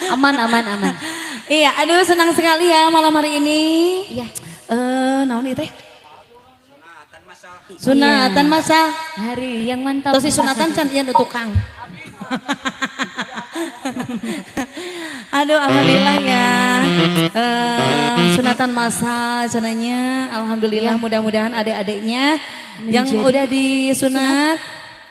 Aman, aman, aman. Iya, aduh senang sekali ya malam hari ini. Iya. Naon ieu teh? Sunatan masa. Hari yang mantap. Terus si sunatan can ieu nu tukang. Aduh, alhamdulillah ya. Sunatan masa cenanya, alhamdulillah mudah-mudahan adik-adiknya yang udah disunat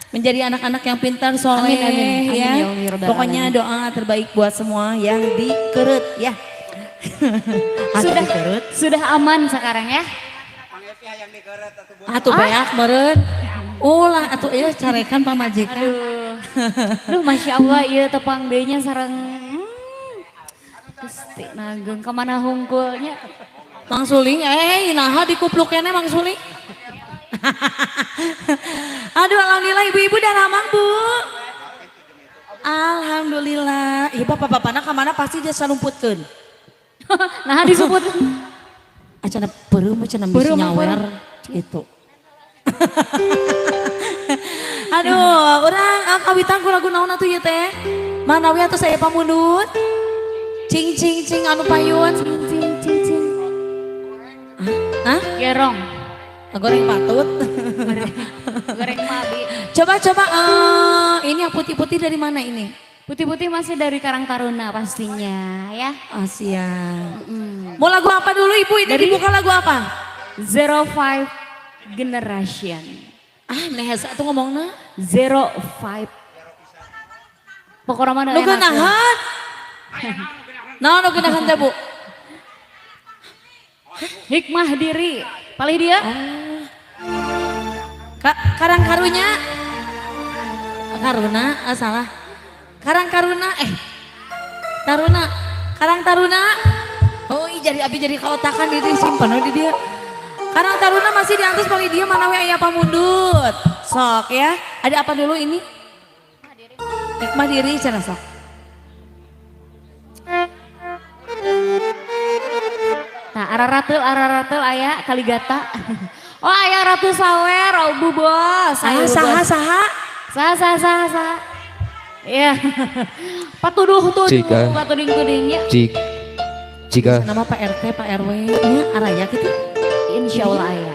menjadi anak-anak yang pintar, soleh. Amin, amin. Amin, ya. ya Allah, ya Rabbal Pokoknya alamin. Doa terbaik buat semua yang dikeret ya. Ada Sudah dikeret. Sudah aman sekarang ya. Atuh beak meureun. Ulah atuh ieu carekan pamajikan. Aduh. Duh, Masya Allah, iya tepang deui nya sareng Gusti nageng kemana hungkulnya. Mang Suling, naha dikupluk keneh Mang Suling. Aduh, alhamdulillah ibu-ibu dan amang, Bu. Alhamdulillah. Iya, bapak-bapakna kemana, pasti dia salumputkeun. Nah, disebut. Acana peureum, cenah bisi Peureum, nyawer gitu. Aduh, urang kawitan ku lagu naon atuh ieu teh? Mana we atuh saya pamundut? Cing cing cing anu payun. Cing cing cing cing. Hah? Gerong. Goreng patut. Goreng mabi. Coba coba ini yang putih-putih dari mana ini? Putih-putih masih dari Karang Taruna pastinya ya. Asia. Mau lagu apa dulu, Ibu? Ini dibuka lagu apa? 05 Generation. Ah, nehesa tuh ngomongna. 05. Pokoknya mana Nu enak. geunahan. Naon nu geunahan teh, Bu? Hikmah diri. Palih dia. Karang Karunya. Karuna, ah, salah. Karang Karuna, eh. Taruna, Karang Taruna. Oh, iya, jadi abi jadi kaotakan di simpen di dia. Karang Taruna masih di atas palih dia mana we aya pamundut. Sok ya. Ada apa dulu ini? Hikmah diri cenah sok. Nah, ararateul ararateul aya kaligata. Oh, aya Ratu Sawer, oh, Bu Bos. Saha Ayo, Bu saha Bos. Saha? Saha saha saha saha. Iya. Patuduh tuduh, Cika. patuding-tuding ya. Jika Nama Pak RT, Pak RW nya araya gitu. Insya Allah aya.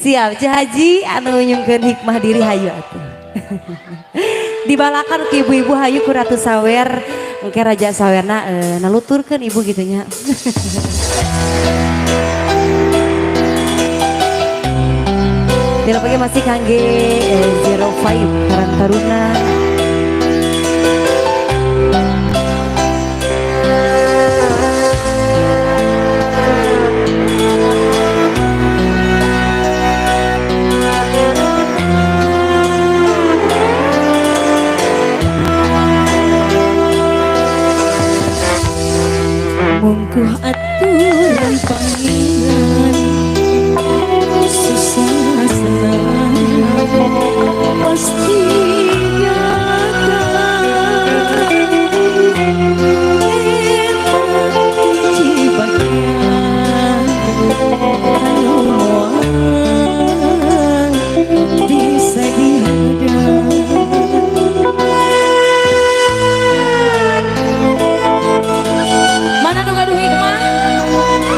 Siap, Ceu Haji anu nyungkeun hikmah diri hayu atuh. Dibalakan ke ibu-ibu hayu ku Ratu Sawer, engke Raja Sawerna naluturkeun ibu gitu nya. Tidak pakai masih kangge 05 Karang Taruna. Mungkuh aturan panggilan, susah senang pasti nyata. Eta hiji bagian anu moal bisa dihadang. Mana nu gaduh hikmah?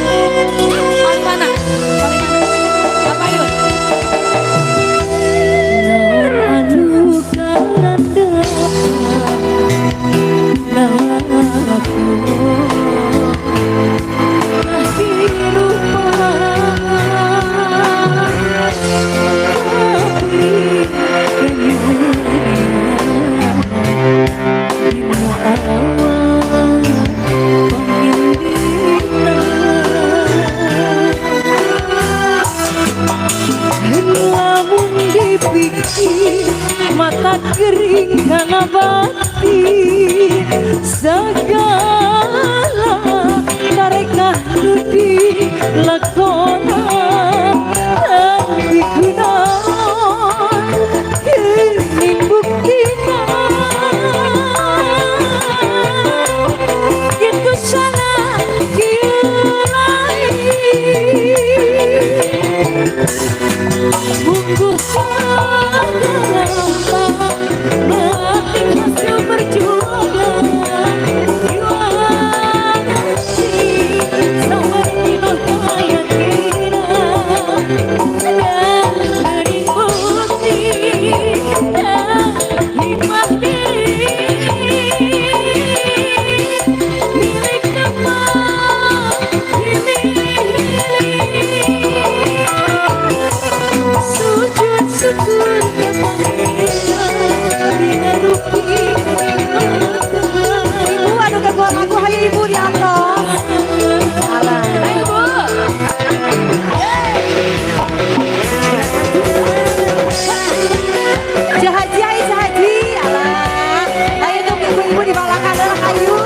Paling mana? Paling mana? Apa yuk? Naon anu kalandapan laku kahirupan abdi kanyerian dina awal panginditan. Lamun dipikir mata kering karena batin, segala tarekah nu dilakonan tapi kunaon geuning buktina kitu salah kieu lain. Bungkus segala batin hasil perjuangan Jiwa sampai penuh keyakinan dan beri bukti dan hikmah diri milik tempat ini. Sujud syukur ke Pangeran dina rupi kenikmatan. Ibu, aduh kagungan lagu, hayu Ibu di atas. Alah. Ayo, Bu. Ceu Haji, ayo Ceu Haji. Alah. Ayo dong ibu-ibu di balakan lah, ayo.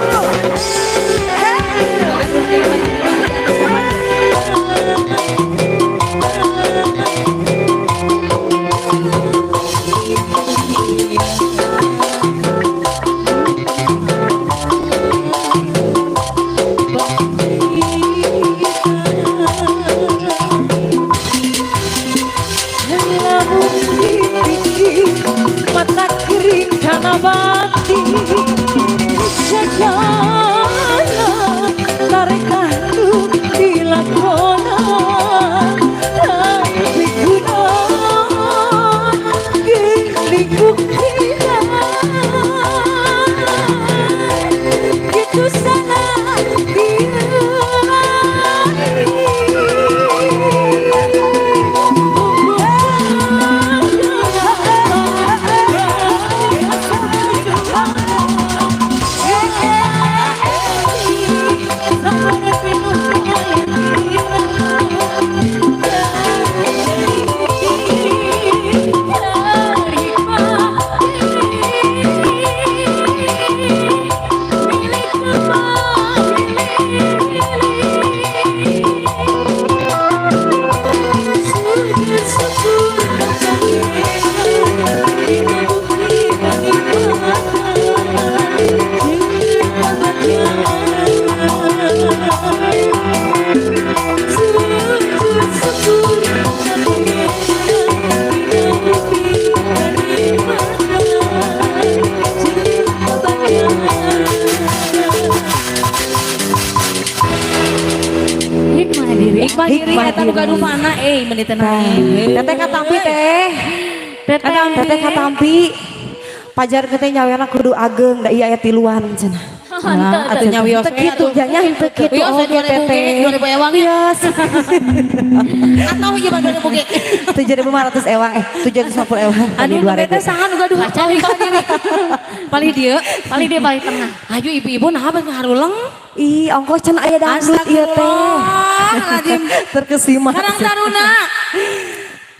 Lamun dipikir mata kering karena batin Sejarah tarekah nu dilakonan tapi kunaon geuning buktina kitu salah Hikmah diri. Hikmah diri Hikmah eta nu diri. gaduh mana eh meuni teh nae. Teteh katampi teh. Teteh. Teteh katampi. Pajar teh nyawerna kudu ageng da ieu aya tiluan cenah. Nah, atuh nya wios Teu kitu nya henteu kitu Wios oge 2000 ge, teteh. 2000 ewang ya. Wios. Atau ieu mah 2000 ge. 7.500 ewang eh 750 ewang. Tadi Aduh, 2000. teh saha nu gaduh hikmah diri. Palih dieu. Paling dia paling tengah. Ayo ibu-ibu nah apa ngaruleng? Ih, ongkos can aya dangdut ieu teh. Astagfirullahaladzim. Terkesima. Karang Taruna.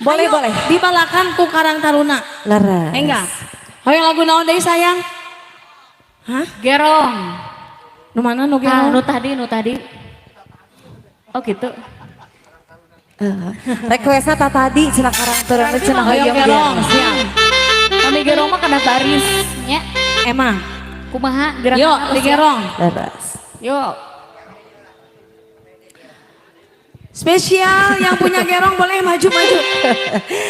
Boleh, Ayo, boleh. Dibalakan ku Karang Taruna. Leres. Enggak. Hoyong lagu naon deui sayang? Hah? Gerong. Nu mana nu Ah, gerong? nu tadi, nu tadi. Oh gitu. Requestna ta tadi cenah Karang Taruna cenah Hoyong hoyong gerong, gerong. siap. Kami gerong mah kena baris nya. Emang. Kumaha gerakan Yuk, apa di sih? gerong. Leres. Yuk. Spesial yang punya gerong boleh maju-maju.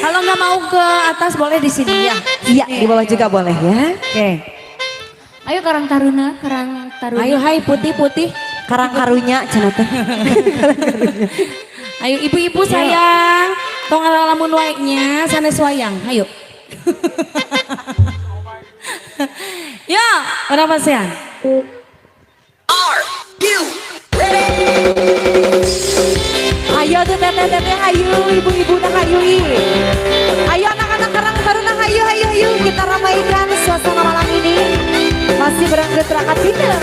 Kalau nggak mau ke atas boleh di sini ya. Iya, di bawah juga boleh ya. Oke. Ayo Karang Taruna, Karang Taruna. Ayo hai putih-putih. Karang karunya cenah teh. Ayo ibu-ibu sayang. Tong ngalamun wae nya sanes wayang. Ayo. Ya, berapa sean? Ayo tuh teteh-teteh, ayo ibu-ibu nah ayo ih. Ayo anak-anak Karang Taruna ayo ayo ayo kita ramaikan suasana malam ini. Masih berangkat Raka Pinang.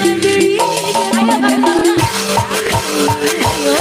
Ayo Karang Taruna. Ayo.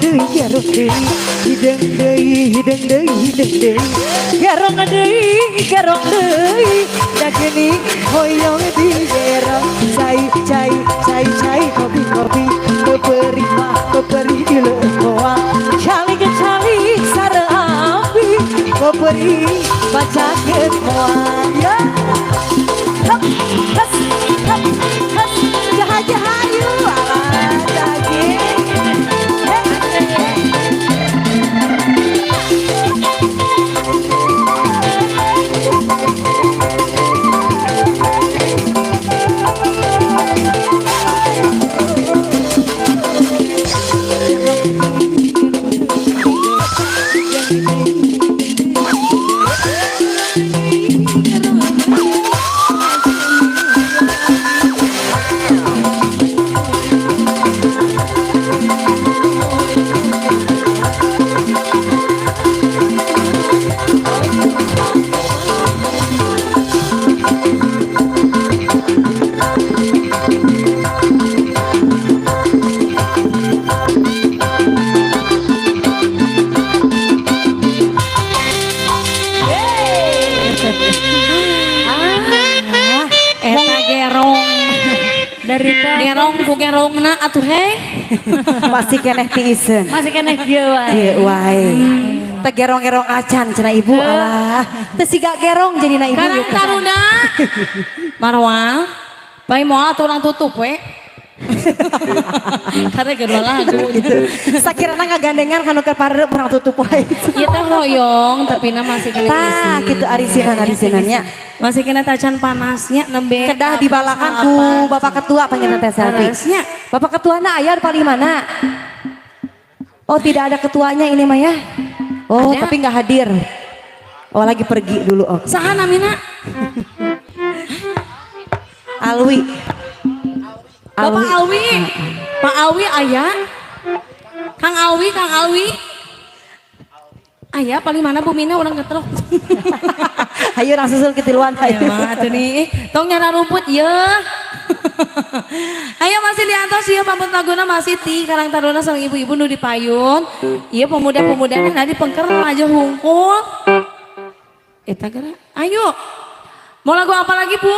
deui, gerong deui, hideung deui, hideung deui, hideung deui, gerong deui, gerong deui, da geuning hoyong digerong. Cai cai cai cai, kopi kopi, peperih mah peperih di leuweung goa, calik calik sareng api, peperih bacakeun moal ya. Hap, has, hap, has, jaha jahayu, alah jahage. Heh, heh. Ah, eta gerong. Dari tadi. Gerong ku gerongna atuh hei. Masih keneh tiiseun. Masih keneh kieu wae. Ieu wae. Teu gerong-gerong acan cenah ibu, alah. Teu siga gerong jadina ibu. Karang Taruna. Marwah. Bae moal atuh urang tutup we. Karena kedua lagu Gitu. Sakirana ngagandengan kanu keur pareup urang tutup wae. Ieu teh hoyong tapi na masih kena Tah, isi. kitu arisinan-arisinannya. Masih kena tacan panasnya nembe. Kedah dibalakan ku Bapak Ketua panggilna teh Selvi. Terusnya. Bapak Ketuana aya paling mana? Oh, tidak ada ketuanya ini mah ya. Oh, Ada. tapi nggak hadir. Oh, lagi pergi dulu. Oh. Saha namina? Alwi. Bapak Alwi. Pak Alwi aya. Kang Alwi, Kang Alwi. Aya paling mana Bu Mina urang getrok. Hayu langsung susul ketiluan Ya hayu. mah atuh nih, tong nyara rumput ye. Ayo masih diantos ieu pamput laguna masih ti Karang Taruna sareng ibu-ibu nu di payun. Ieu pemuda-pemuda tadi pengker aja hungkul. Eta geura. Ayo. Mau lagu apa lagi, Bu?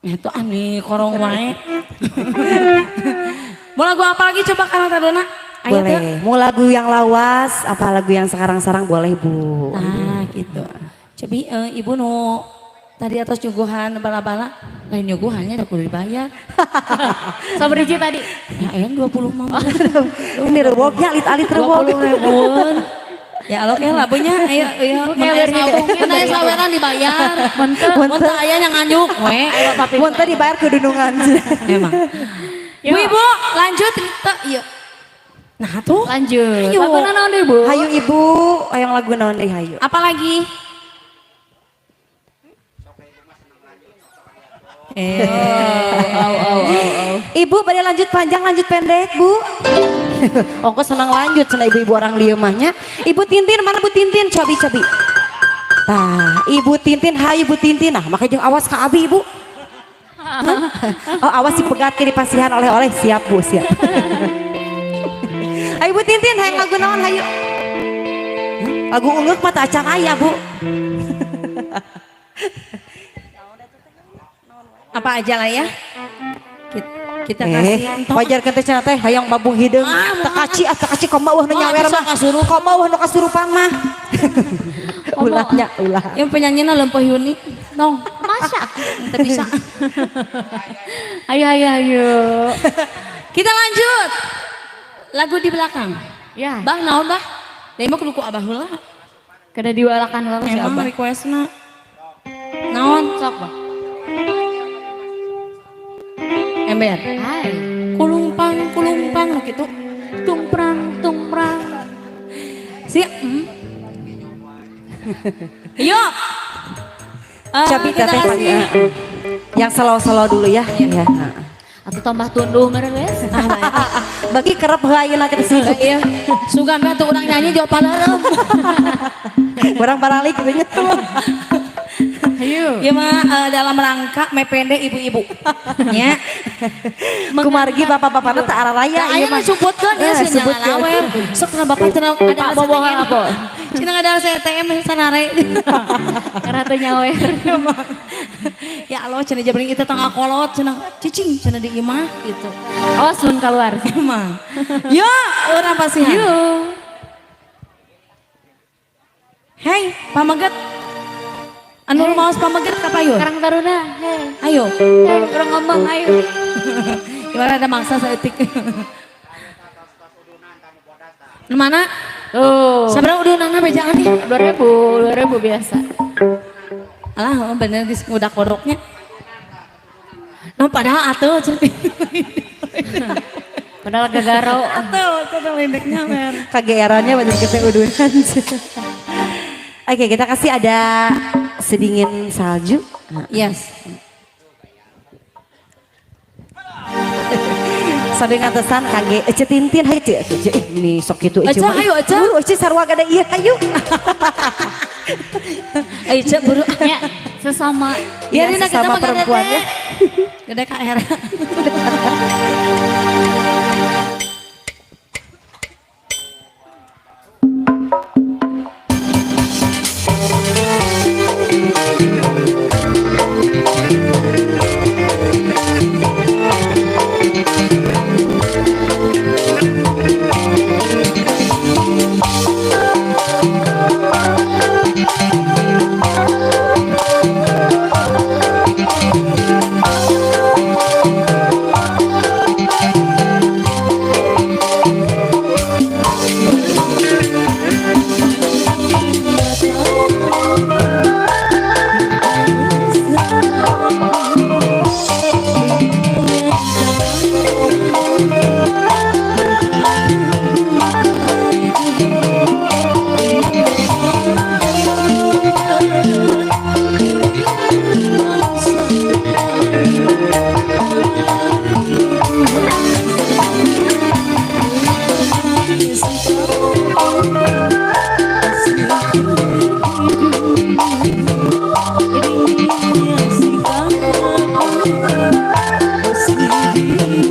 Itu aneh korong wae. Mau lagu apa lagi coba Karang Taruna? Ayo Boleh. tuh. Mau lagu yang lawas, apa lagu yang sekarang-sekarang boleh, Bu. Nah, gitu. Cobi ibu nu tadi atas nyuguhan bala-bala, lain nyuguhannya udah kudu dibayar. Sabariji tadi? Ya ayang 20 mah. Ini rewoknya alit-alit rewok. 20 ribuan. Ya Allah kayak labunya ayo ayo Oke, biar mun aya saweran dibayar. Mun Mun teu aya yang nganjuk we. Mun teu dibayar kedunungan. Emang. Bu Ibu, lanjut teu ieu. Nah tuh. Lanjut. Ayo. Lagu naon deui, Bu? Hayu Ibu, hayang lagu naon deui hayu. Apalagi? Eh, Au au au au. Ibu pada lanjut panjang lanjut pendek, Bu. Ongkos senang lanjut cenah ibu-ibu orang lieu mah nya. Ibu Tintin mana Bu Tintin? Cobi cobi. Tah, Ibu Tintin, hayu Bu Tintin. Nah, makanya jeung awas ka abi, Ibu. Hah? Oh, awas dipegat ke dipasihan oleh-oleh. Siap, Bu, siap. Ayo Bu Tintin, hayang lagu naon hayu? Lagu ungeuk mah teu acan aya, Bu. Apa aja lah ya. Kita kasih Eh, wajar kan teh cenah teh hayang mabung hideung. Ah, Teu kaci ah, teu kaci komo eueuh nu Oh, nyawer bisa mah. kasurupan. Komo eueuh nu kasurupan mah. Ulah nya, ulah. Yang penyanyinya lempeh Yuni. Tong, Masa? teu bisa. Ayo ayo ayo. Kita lanjut. Lagu di belakang. Ya, Bah naon bah? Da mah kudu ku abah heula. kada diwalakan heula ku si Emang Abah. requestna. Naon? Sok, Bah. Ember. Hai. Kulungpang kulungpang nu kitu. Tungprang tungprang. Si. Yuk. Eh, Cabi kita teteh kasih. panggil. Yang slow-slow dulu ya. Ya. Atau tambah tunduh meureun wes. Bagi kerep heula ayeuna ke sini. Iya. Sugan mah tuh urang nyanyi jauh palerem. Urang baralik gitu nya. Ayo. Ya mah dalam rangka mepende ibu-ibu. Nya. Kumargi bapak-bapakna teu araraya Aya ieu mah. mah sebutkeun ya Eh, sih sebutkeun. ngalawer. Sok cenah bapak cenah ada Pak bobohan apa? Cenah ada ATM sanare. Karena teu nyawer. Ya Allah, cenah jabring itu tengah kolot cenah cicing cenah di imah gitu. Awas mun keluar. Emang. Yo, urang pasihan. Yuk. Hei, pameget. Anu rumaos pameget kapayun? Karang Taruna, hei. Ayo. Hei, urang ngomong ayo. Gimana ada maksa saeutik. Nu mana? Tuh. Sabaraha udunanna bejaan nih? 2000, 2000 biasa. Alah, oh, bener geus ngudak kodoknya. No, padahal atuh cenah. Padahal gagaro. Atuh, atuh lendeknya mer. Kageerannya banyak kita udunan. Oke, kita kasih ada sedingin salju. Yes. Sambil ngantesan kangge Ece Tintin, hayu Ece, Ece, ini sok kitu Ece. Ece, mah. hayu, Ece. Buru Ece sarua gada ieu, hayu. Ayo Cek buru. Ya, sesama. Ya, Ya, Rina kita sesama mah gede perempuan ya. Gede KR.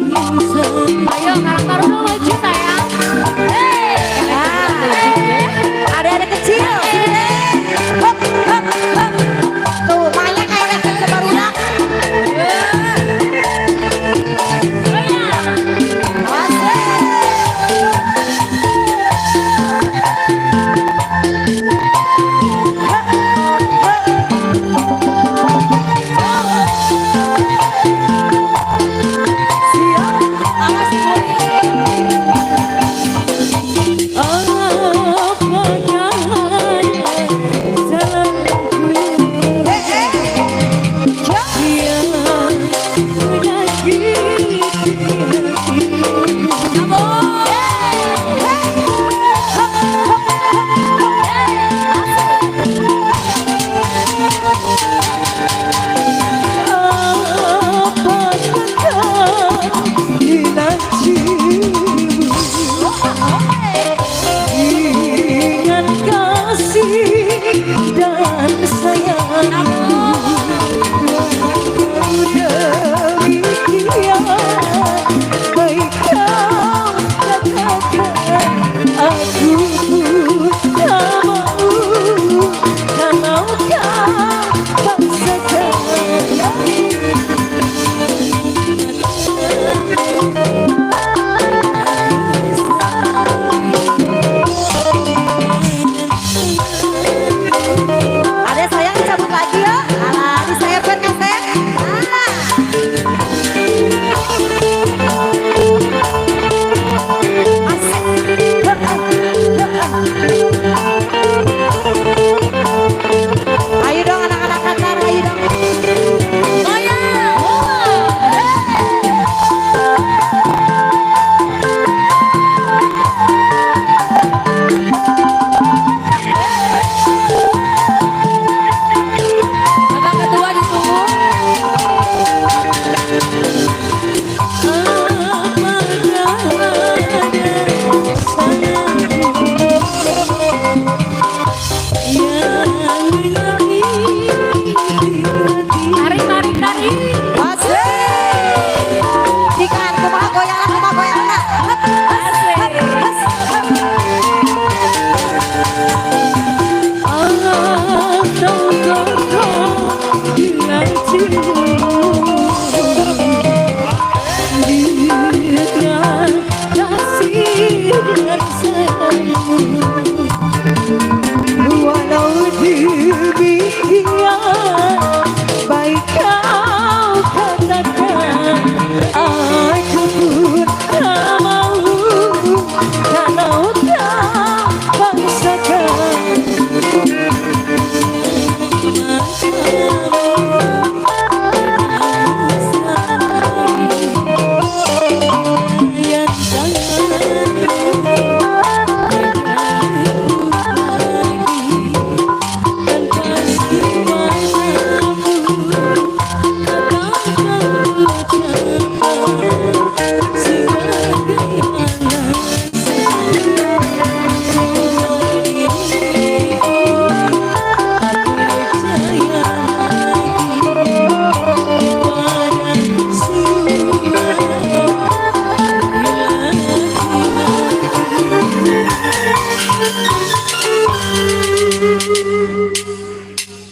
Ayo, Karang Taruna maju sayang. Hey. Ada ada kecil, sini deh. Hop, hop, hop. Tuh, banyak kayak ada kebarudak. Dengan kasih dan sayang demikian baik kau katakan aku tak mau kalau kau paksakan. Ada sayang cabut lagi ya. Dengan kasih dan sayangmu. Walau demikian, baik kau katakan, aku pun tak mau kalau kau paksakan.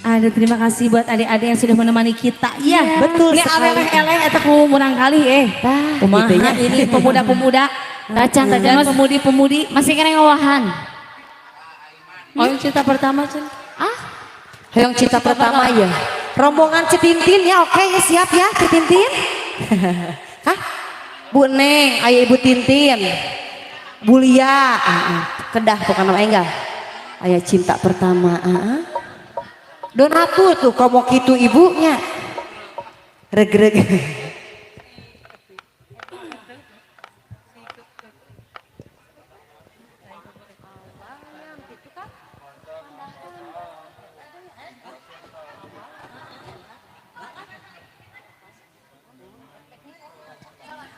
Ada terima kasih buat adik-adik yang sudah menemani kita. Iya, Betul Ini sekali. aleh-eleh eta ku murang kali eh. Tah, Kumaha gitu ya. ini pemuda-pemuda Tacan, tacan. dan pemudi-pemudi. Masih kena ngawahan. Oh, yang cerita pertama, Cen. Ah, Hoyong cinta pertama ya. Rombongan Citintin ya, oke ya, siap ya Citintin. Hah? Bu Neng, ayo Ibu Tintin. Bu Lia, kedah bukan nama enggal. Ayah cinta pertama, Donatur tuh komo kitu ibunya. Reg-reg.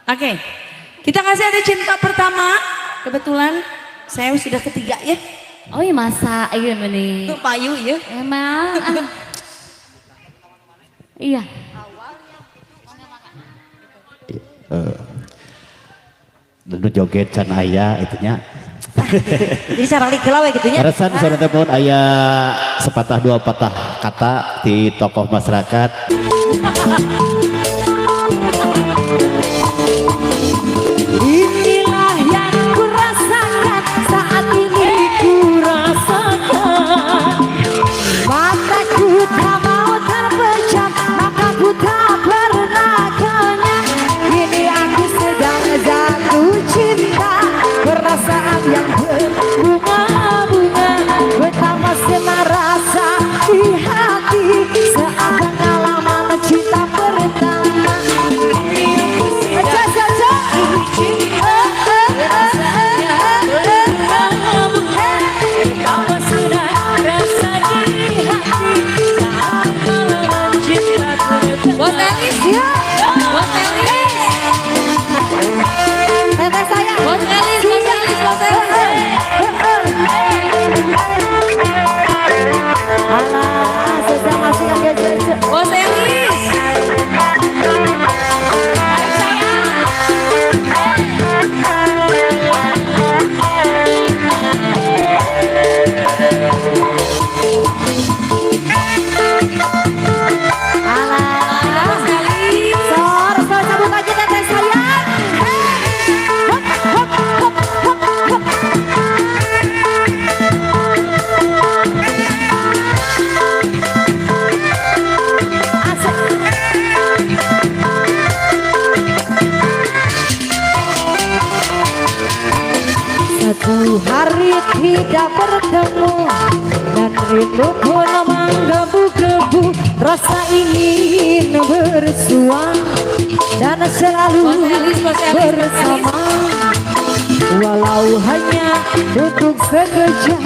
Oke. Kita kasih ada cinta pertama. Kebetulan saya sudah ketiga ya. Oh iya masa, iya meni. Tuh payu ya. Emang. Ah. Iya. Nu joget can aya itunya. Jadi saralik heula we gitu nya. Resan sore teh pun aya sepatah dua patah kata di tokoh masyarakat. Inilah yang kurasakan saat ini Kurasakan mataku tak mau terpejam, maka ku tak pernah kenyang. Ini aku sedang jatuh cinta, perasaan yang berbunga-bunga, betapa senang rasa di hati saat pengalaman cinta pertama. Aja, aja, aja. Betapa senang rasa di hati saat pengalaman cinta pertama. Bos Elis, Ya, Bos Elis, teteh saya. Bos Elis, Bos Elis, Bos Elis. Alah, susah masih ada aja. Bos Elis. Alah. Bos Elis. Sor, sor, cabut aja teteh sayang. Hop, hop, hop, hop, hop. Asik. Satu hari tidak bertemu dan rindu pun menggebu-gebu, rasa ingin bersua dan selalu Bos Elis, Bos Elis, Bos bersama. Walau hanya untuk sekejap,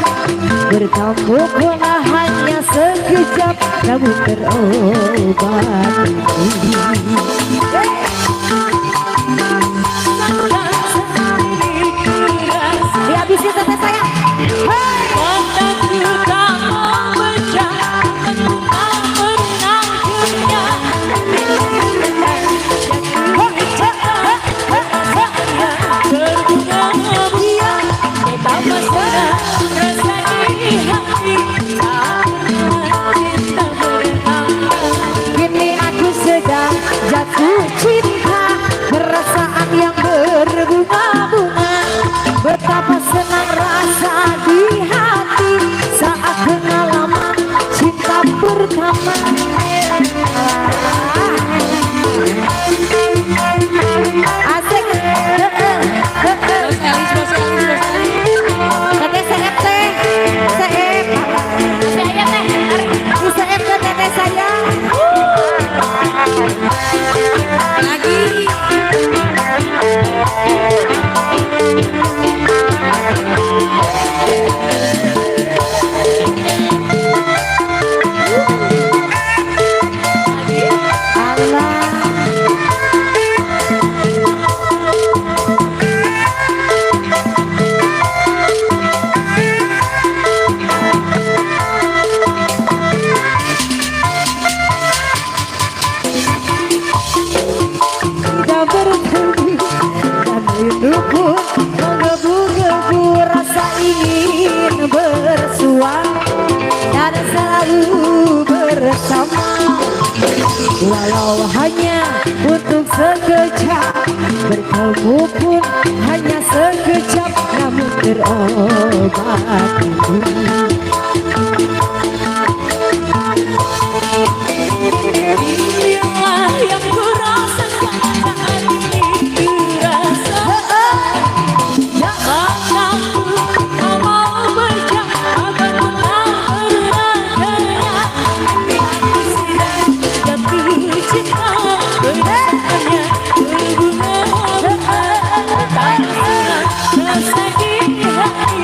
bertemu pun hanya sekejap, namun terobati. Dihabisin teteh saya. Hey! Mataku tak mau pecah, aku tak pernah kenyang. Berbunga-bunga, betapa senang rasa di hati saat cinta pertama. Kini pertama. Asik. Heeh, heeh. Bos Elis, Bos Elis, Bos Elis. Teteh seep teh, seep. Masih aya teh. Tarik. Di seep teh teteh saya. Lagi. Allah. Tidak berhenti dan rindu pun menggebu-gebu, rasa ingin bersua dan selalu bersama, walau hanya untuk sekejap, bertemu pun hanya sekejap, namun terobati. Inilah yang ku rasakan saat ini, ku rasa. Maka ku tak mau bercakap, akan ku tak pernah kenal. Aku sedang jatuh cinta, perasaannya berbunga-bunga. Tak senang rasa di hati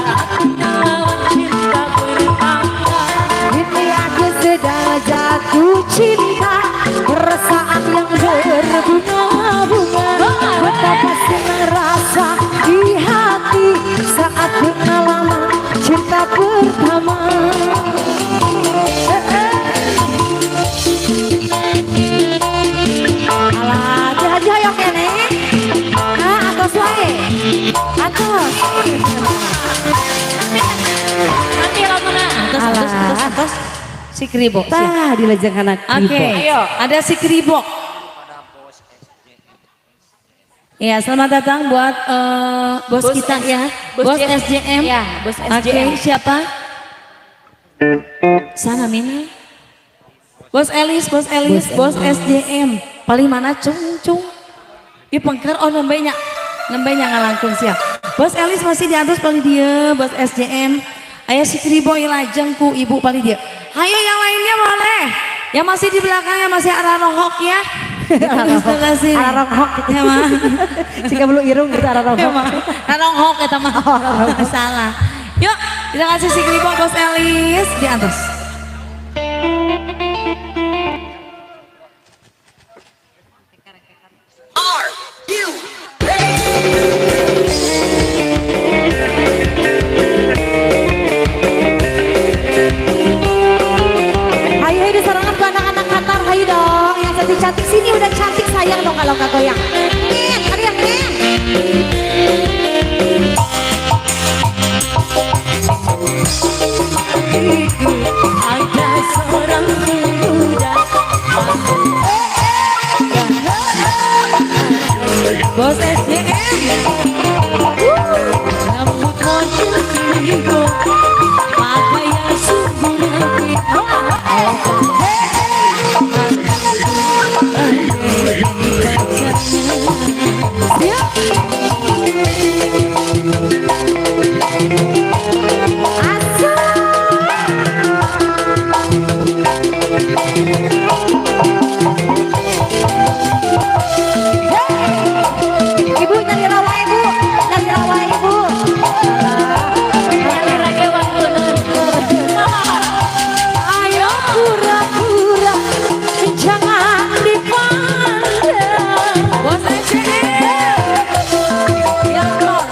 saat menawan cinta pertama. Ini aku sedang jatuh cinta, perasaan yang berbunga-bunga. Betapa senang rasa di hati saat pengalaman cinta pertama. Eh, eh. Alah, haji hayang keneh. Hah, atos wae. Atos. Nanti laguna. Atos, atos, atos, atos. Si Kribo. Siap. Tah dilajeng kana Oke, kribo. ada si Kribok. Ya, selamat datang buat bos, Bos kita ya, Bos bos, SJM. Ya, bos Oke, SJM. siapa? Sana Mina. Bos Elis, Bos Elis, Bos, SJM. Paling mana cung cung. Ih pengker, oh nembe nya. Nembe nya ngalangkung siap. Bos Elis masih di atas paling dia, Bos SJM. Aya si Kribo lajeng ku ibu paling dia. Ayo yang lainnya boleh. Yang masih di belakang yang masih arah rohok ya. Terima kasih. Arah rohok. Ya mah. Jika belum irung gitu arah Ya rohok. mah. Rohok eta mah. Salah. Yuk, kita kasih si Kribo Bos Elis di atas. Hayu hayu disorangan ke anak-anak Qatar, hayu dong. Yang cantik-cantik sini udah cantik sayang dong kalau nggak goyang. Nih, ada yang nih. Ada seorang pemuda. Bos SJM. Rambut model kribo, pakaian sungguh rapi. Ibu nyari rawa ibu, nyari rawa ibu. Nyali rage waktu. Ayo pura-pura jangan dipandang. Bos SJM. Yang bos.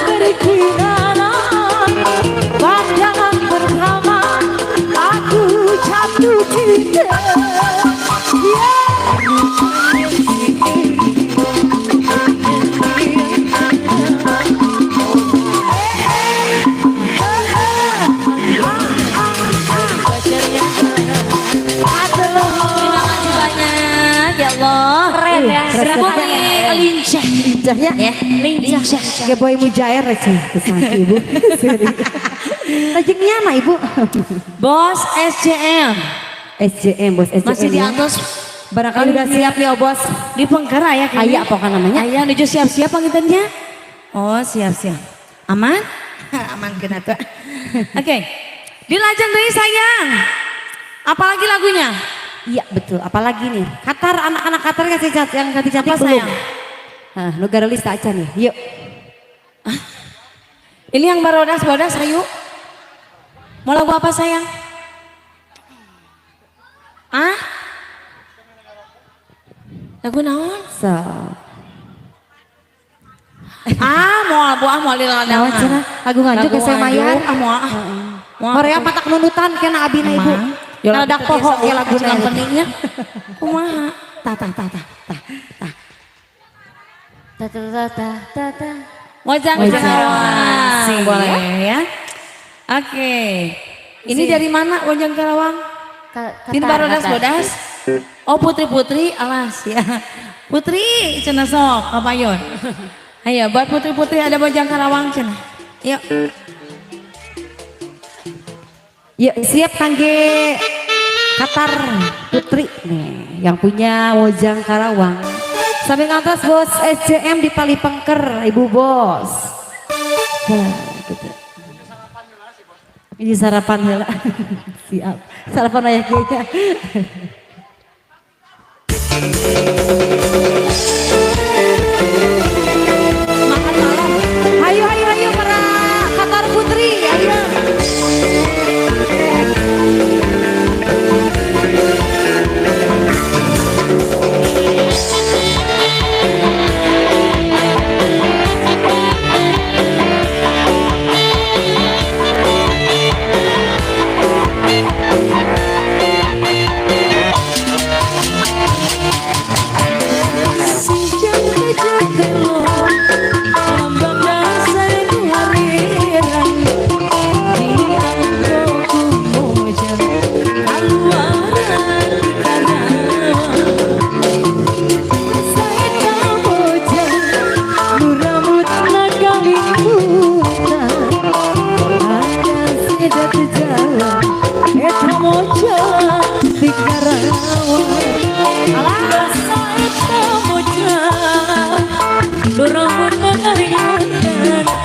Berkhianat. Pandangan pertama aku jatuh cinta. Yeah. Terima kasih banyak ya Allah. Keren ya. Berapa nih lincah. Lincahnya. Ya, lincah. Geboy mujair sih kesana ibu. Lajengnya mah ibu. Bos SCM SJM bos SJM. masih di ya. atas. Barangkali udah siap nih oh bos. Di Pengkera ya kayaknya. Aya pokoknya namanya. Aya nuju siap-siap pangintennya. Oh, siap-siap. Aman? Aman kena tuh. Oke. Dilajeng deui sayang. Apalagi lagunya? Iya betul. Apalagi nih. Qatar, anak-anak Qatar kasih cat yang cantik-cantik Apa belum. sayang? Hah, nu garelis tak aja nih. Yuk. Ini yang barodas-barodas ayo. Mau lagu apa sayang? Ah? Lagu naon? So. Ah, mau lagu ah, mau lila. Naon cenah? Lagu nganjuk ke Semayan. Ah, mau ah. Moal. Korea patak nunutan kena abina ibu. Ya Naladak poho ke laguna. Pentingnya. Kumaha? Ta ta ta ta ta ta. Ta ta ta ta ta ta. Mojang Mojang. Karawang. Boleh ya. Oke. Ini dari mana Mojang Karawang? Tin Qatar, barodas Qatar. bodas. Oh putri-putri alas ya. Putri cenah sok kapayon. Ayo buat putri-putri ada Mojang Karawang cenah. Yuk. Yuk siap kangge Qatar Putri nih yang punya Mojang Karawang. Sambil ngantos bos SCM di Tali Pengker, Ibu Bos. Nah, gitu. Ini sarapan heula. Siap. Sarapan aya kieu nya. Makan malam. Hayu hayu hayu para Qatar Putri, ayo.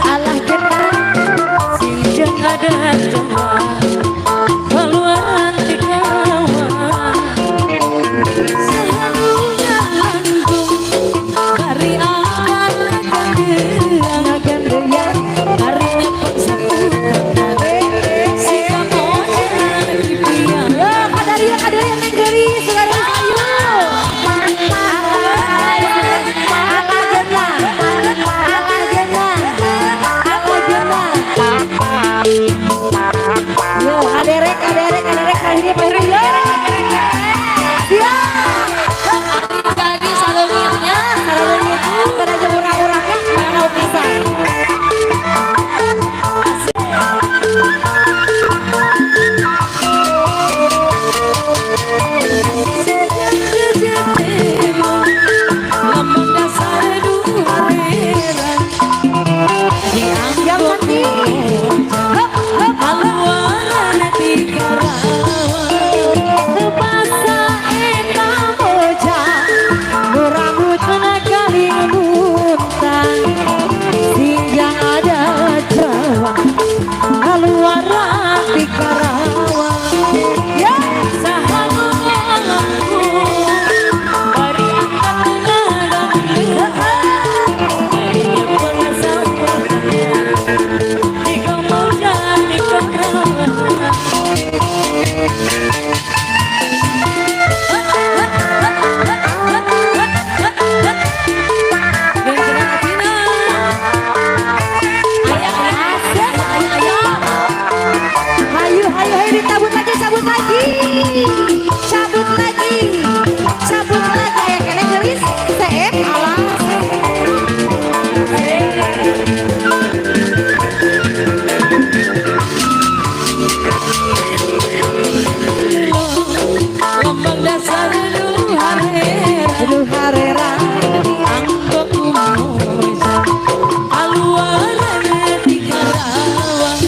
Alah kita sinjang ada Jawa keluaran di Karawang selalunya langgung kari akan gandeang kari nepek sapu si kamojan pipian. Yo, kadaria kadaria neng geulis, geulis ayo. Alah geuna, alah geuna. Lambang dasar nu harera. Nu harera. Anggo kumoja kaluaran di Karawang.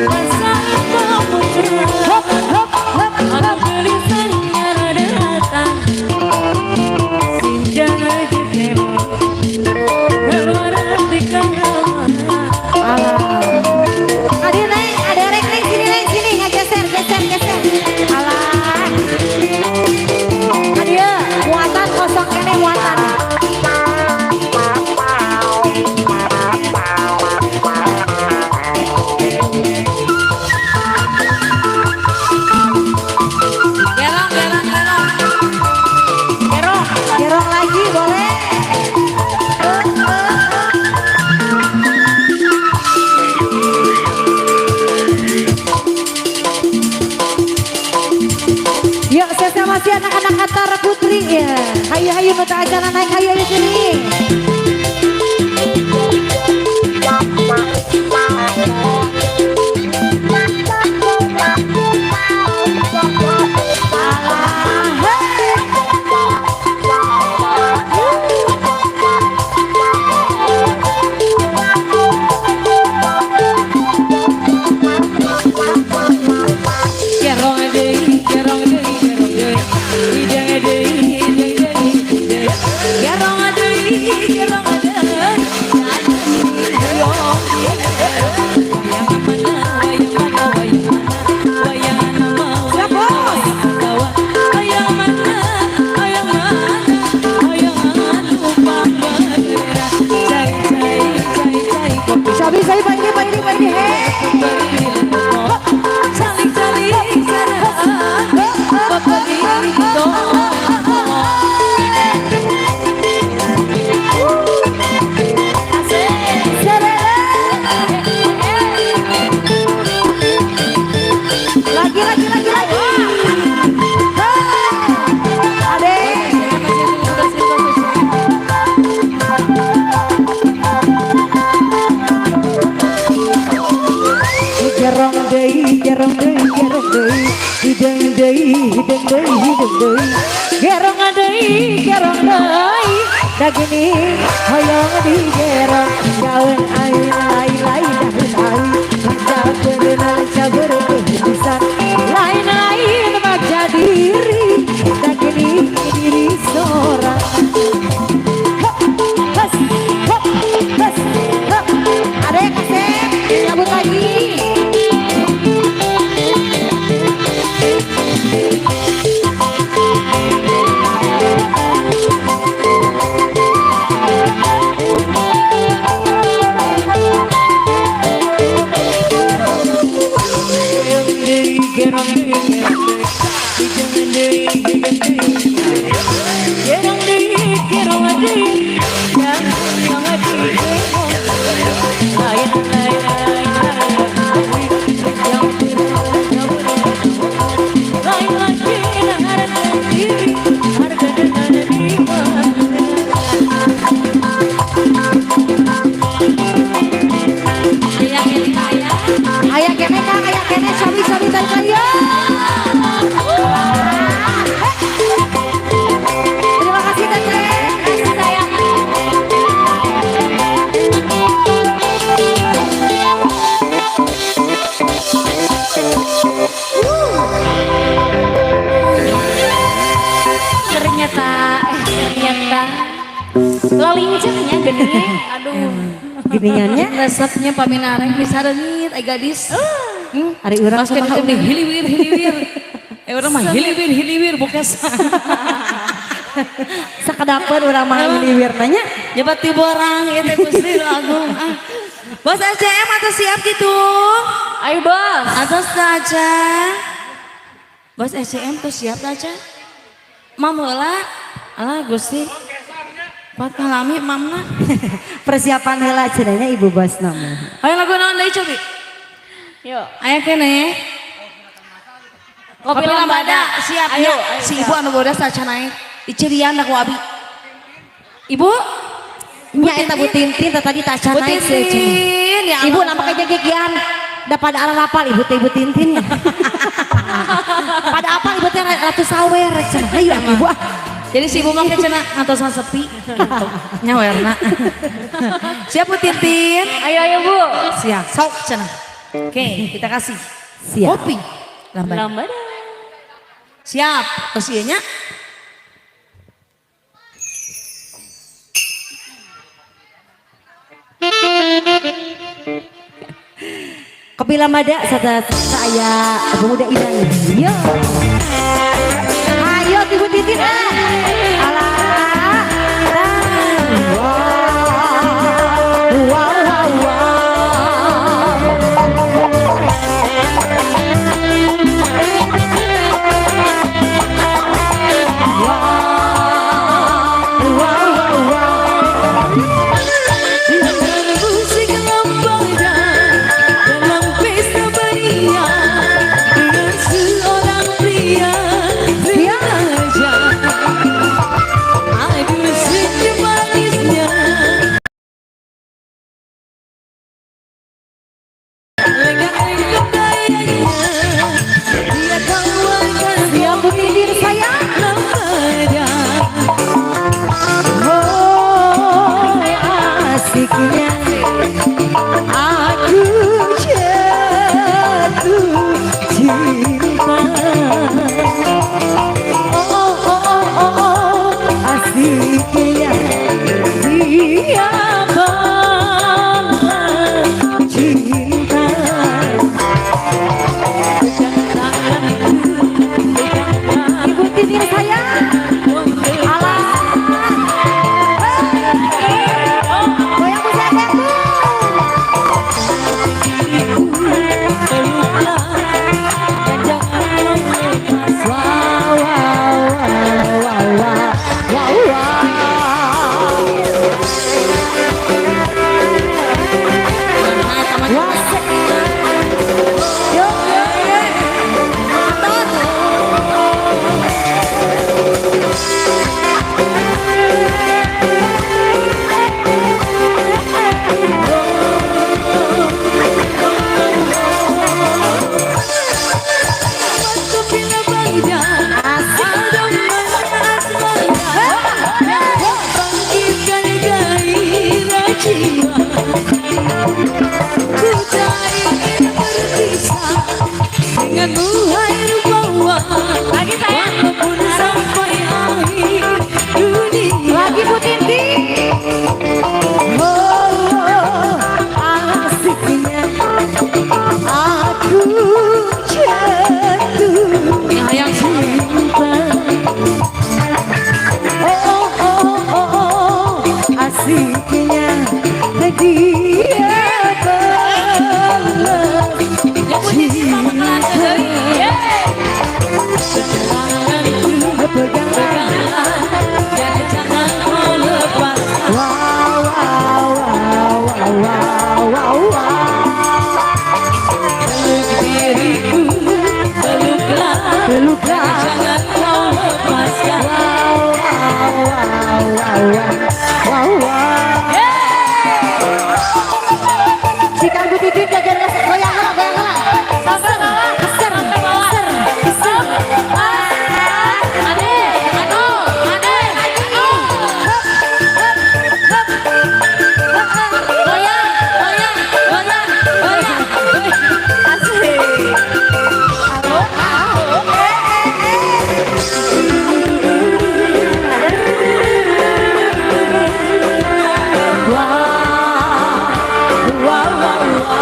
Rasa pemuda Hop hop hop Anu hop. geulisan datang Sinjana jeung keluaran di Karawang. Alah. Ade neng, ade rek neng sini neng sini ngegeser geser geser. Alah. Ade muatan kosong kene muatan. Gerong, gerong, gerong. Gerong, gerong lagi boleh. Eh, eh, eh. Yuk, saya masih anak-anak Katara Putri ya. Hayu hayu nu teu acara naik hayu hayu sini. Alah, hei. Gerong deui, gerong deui, gerong deui. Hideng deui, hideng deui, deui. Gerong deui, gerong deui. Hoyong wayang mana, wayang mana, wayang mana, wayang nama, Siap, Bos. wayang mana, wayang mana, wayang anu pambera. Cai cai cai cai kopi. Sabi sabi Pak ini Pak ini Pak ini hei. Calik calik sarang bapak. Lagi lagi lagi lagi. Hei. Ade. Gerong deui, gerong deui, gerong deui, hideng deui, hideng deui, hideng deui. Gerong deui, gerong deui, dagini hoyong digerong. Daun aing lain lain daun aing, lancar lancar berkehidupan. Lain lain baca diri, dagini diri seorang. Hop, has, hop, has, hop. Ada yang kasep, cabut lagi. Gerong deui, gerong deui, hideng deui, gerong deui, gerong deui, gerong deui, lain lain lain lain lagi harga diri harga diri Aya kene aya. Aya kene Kang, aya kene sabi sabi tarik lagi ya. Terima kasih Teteh. Kasih sayang. Ternyata ternyata lolincahnya gede. Aduh. Geningannya Resepnya paminareng bisa reungit ai gadis. Ari urang Pas kumaha kita nih hiliwir hiliwir. Eh urang mah hiliwir hiliwir bokes. Sakedapeun urang mah hiliwir nanya. Nyebat ti borang ieu teh Gusti nu Agung. Ah. Bos SCM atau siap gitu? Ayo bos. Atos teh aja. Bos SCM tuh siap aja. Mam heula. Alah Gusti. Kuat ngalami mamna. Persiapan heula cenah ibu bos nama. Ayo lagu naon deui cobi? Yuk. Aya kene. Kopi Lambada. Siap Ayo, ya. ayo, Si siap. ibu anu bodas acan naik. Dicirian ku abi. Ibu? Nya eta Bu Tintin teh tadi tak Bu naik sih. Tintin, ya Ibu Allah. nama kejegekian. Da pada arah rapal ibu teh Ibu Tintin. Pada apa ibu teh Ratu Sawer cenah. Hayu ah, ibu ah. Jadi si ibu mah cenah ngatosan sepi gitu. Nyawerna. Siap, Bu Tintin? Ayo ayo, Bu. Siap. Sok cenah. Oke, kita kasih. Siap. Kopi. Lambada. Lambada. Siap. Terus ieu nya. Kopi Lambada serta saya pemuda Idan. Yo. Ayo Ibu Titin ah. Alah. Wow. Wow wow wow. Wow wow wow. Musik lambada dalam pesta beria dengan seorang pria remaja. Aduh, senyum manisnya, lengan-lengan gayanya, dia tawarkan Siap, Bu Titin sayang. lambada. Oh, asiknya aku jatuh cinta. Oh, oh, oh, oh, oh, asiknya dia balas cinta. Ibu Titin sayang. Alah. Goyang, Bu, saya goyang, Bu. Wow, wow, wow, wow, wow, wow. Wasek. Yuk, yuk, yuk. Nonton. Kopi lambada, ada asmara, bangkitkan gairah jiwa. Ku tak ingin berpisah denganmu, hai rupawan. Lagi, sayang. Walaupun sampai akhir dunia. Lagi, Bu Tintin. Oh, asiknya aku jatuh Hayang cinta. Oh, oh, oh, oh, oh, asiknya dia balas Ya, Bu Tintin mah bakalan deui. Pegangan. Jangan kau lepas. Wow, wow, wow, wow, wow, wow, wow. Peluk diriku, peluklah, Peluklah. jangan kau lepaskan. Wow, wow, wow, wow, wow, wow. Jika Bu Titin jajan goyang lah, goyang lah. Sampai bawah. Keser, Sampai bawah. keser, keser. Ade, aduh, ade, aduh. Goyang, goyang, goyang, goyang. Asik. Wow, wow, wow.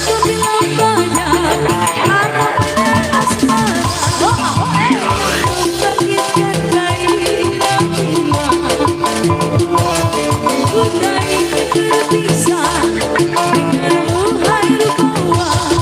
Kopi lambada, ada asmara, bangkitkan gairah jiwa. Ku tak ingin berpisah denganmu, hai rupawan.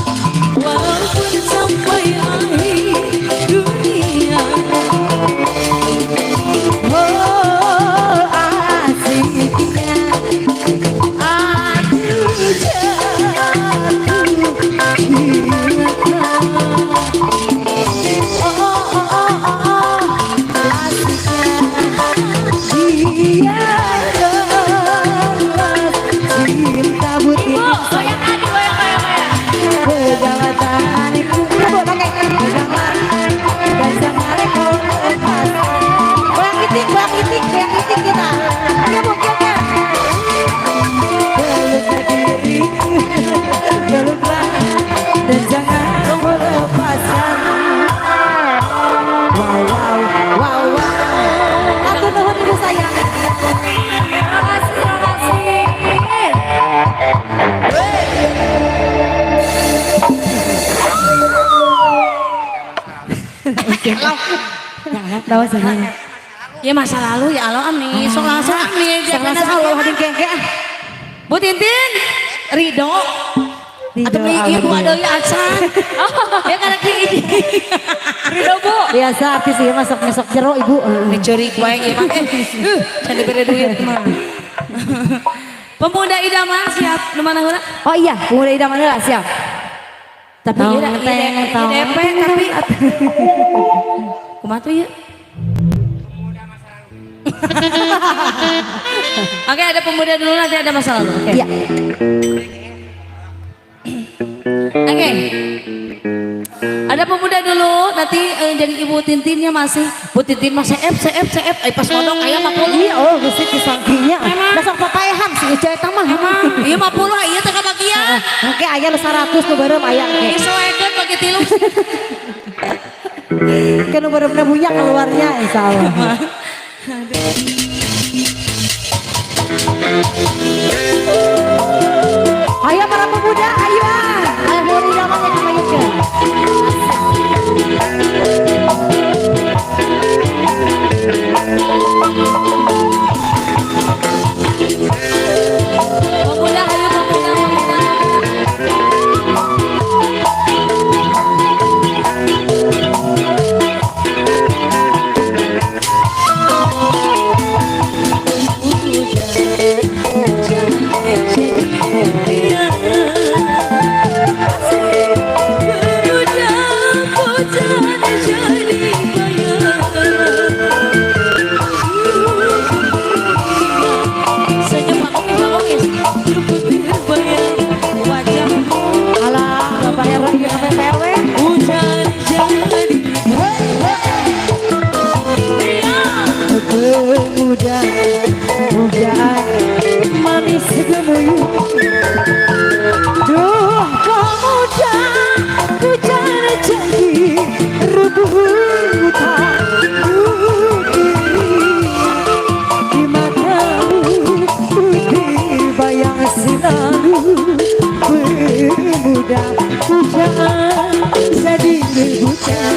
Tahu sana. Ya masa lalu ya Allah amni, sok langsung amni. Sok langsung Allah hadin kengke. Bu Tintin, Ridho. Atau beli ibu ada ya acan. Ya karena hiji. Ridho Bu. Biasa artis ieu masuk masuk jero ibu. Dicuri wae ieu mah. Can dibere duit mah. Pemuda idaman siap nu mana heula? Oh iya, pemuda idaman heula siap. Tapi ieu DP tapi kumaha tuh ieu? Oke, ada pemuda dulu nanti ada masa lalu. Oke. Iya. Oke. Ada pemuda dulu nanti jadi Ibu Tintinnya masih. Bu Tintin masih CF CF CF pas modok aya 50. Iya, oh geus disangkinya. Da sok papaehan si Ica eta mah. Emang ieu 50 ieu teh kabagian. Engke aya nu 100 nu beureum aya engke. Disoekeun bagi tilu. Engke nu beureumna bunyak keluarnya insyaallah. Ayo para pemuda, ayo ah. Ayo pemuda idamannya kemayutkeun. Pemuda ayo pemuda pemuda. Senyum Pak Omis, Pak Omis. Alah, Bapak Heru ieu sampai PW. Pemuda, pujaan manis gemuyu. Duh pemuda, pujaan jadi rebutan diri. Di matamu putih bayang selalu. Pemuda, pujaan jadi rebutan.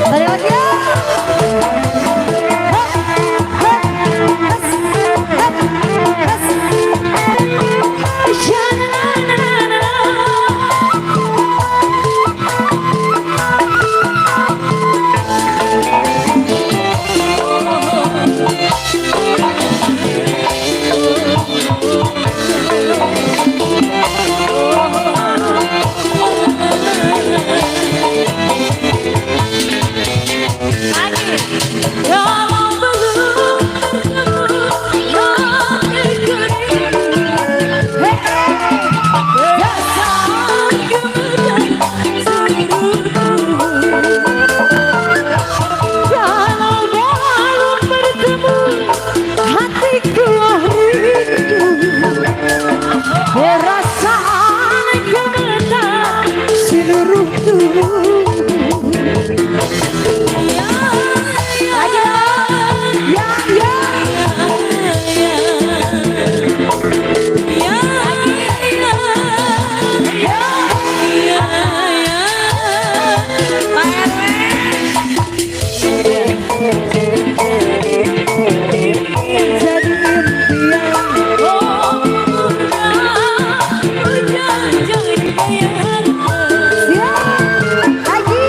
Balik lagi ya. Hop, hop, has, hop, has. Kalau belum bertemu, hatiku rindu. Perasaan gemetar seluruh tubuh. Lagi ya, ya. Jadi impian. Siap, lagi.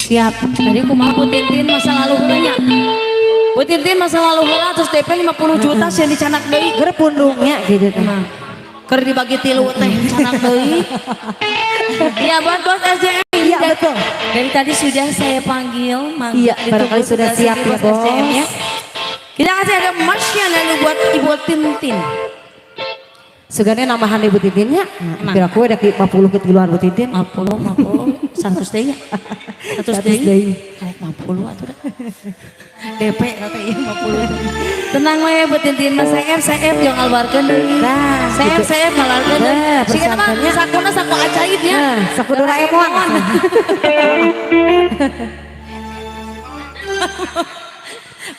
Siap. Tadi kumaha Bu Tintin masa lalu heula nya. Bu Tintin masa lalu heula terus DP 50 juta sieun dicandak deui. Keur pundungnya gitu teh. Emang. Keur dibagi tilu teh candak deui. Iya, buat bos SDM. Iya, betul. Dari tadi sudah saya panggil, mangga Iya, ditunggu barangkali sudah sebelah siap sini, ya, bos SDM ya. Bos. Kita kasih ada Marsyana buat Ibu Tintin. Sugane nambahan Ibu Tintinnya. Emang. Kira aku ada 50 ketiluan Bu Tintin. 50, 50, 100 deui ya. 100 100 deui. deui. Karek 50 atuh dah. DP kata ieu 50. Tenang we Bu Tintin mah CF CF jeung ngaluarkeun deui. Nah, CF gitu. CF ngaluarkeun deui. Nah, Siga mah persangkanya. sakuna saku ajaib ya. Nah, saku Doraemon.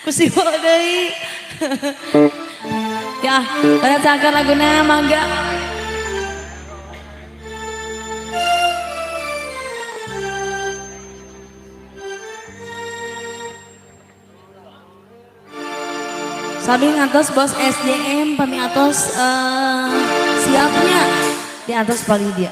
Ku siwa deui. Ya, pada cangkar laguna mangga. Sami ngantos bos SDM pami atos siapnya di atas paling dia.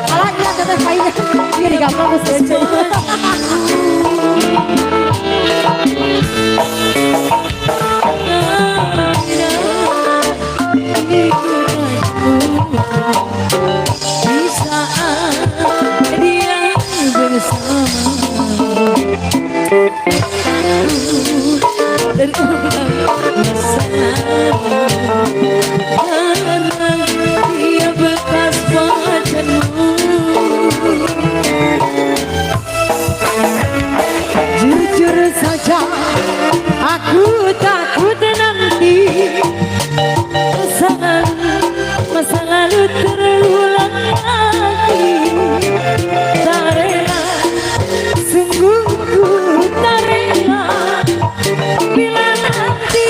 Alah, iya teteh painya. Iya digampang ku si Di saat dia bersama terulang masa lalu karena dia bekas pacarmu. Jujur saja aku takut nanti Masa lalu terulang lagi. Tak rela, sungguh ku tak rela bila nanti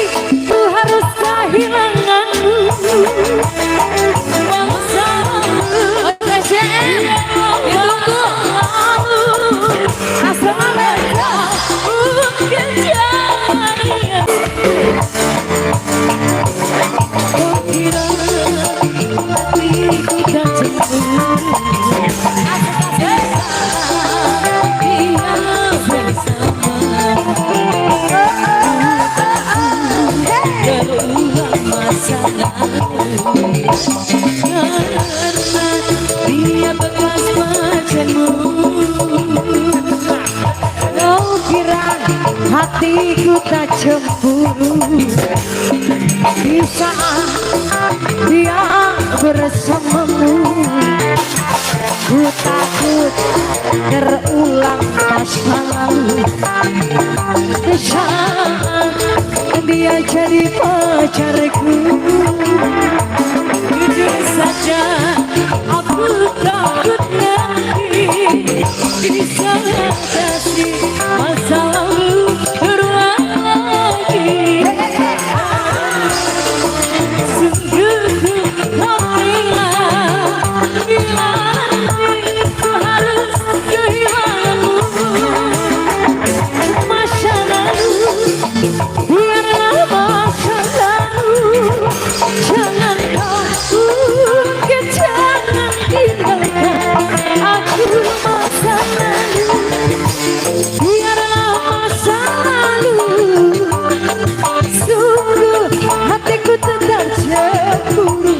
ku harus kehilanganmu. Masa lalu, Ditunggu. mungkin kau kira hatiku tak cemburu. Dia bersama terulang masa lalu karena dia bekas pacarmu. Kau kira hatiku tak cemburu di saat dia bersamamu. Ku takut terulang masa lalu di saat dia jadi pacarku. Jujur saja aku takut nanti bisa atasi masa lalu berulang lagi. Sungguh ku tak rela bila nanti ku harus kehilanganmu. Masa lalu biarlah masa lalu, jangan kau ungkit, jangan tinggalkan aku masa lalu. Biarlah masa lalu, sungguh hatiku tetap cemburu.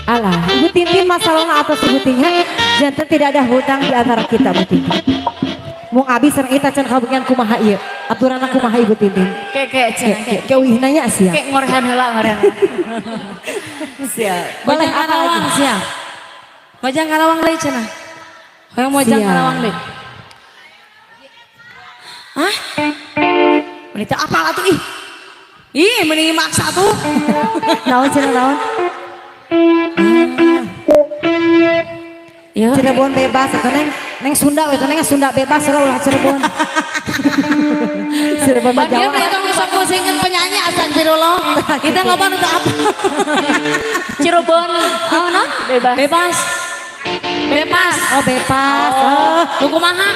Alah, Ibu Tintin masalahnya atas Ibu Tintin. Janten tidak ada hutang di antara kita, Bu Tintin. Mung abi sareng eta can kabagian kumaha ieu. Aturanna kumaha, Ibu Tintin? Ke cenah ke. Ke uih nanya sia. Ke ngorehan heula, ngorehan. Siap. Boleh Mojang apa Karawang lagi? siap. Mojang Karawang deui cenah. Hoyong Mojang Siap. Karawang deui. Hah? Meni teu apal atuh ih. Ih, meni maksa tuh. Naon cenah, naon? Ya. Cirebon bebas atau neng neng Sunda we, neng Sunda bebas lah, ulah Cirebon. Cirebon mah Dia Jawa. mah tong sok pusingkeun penyanyi, astagfirullah. Kita ngomong untuk apa? Cirebon, oh no? Bebas. Bebas. Bebas. Oh, bebas. Oh. Lu kumaha?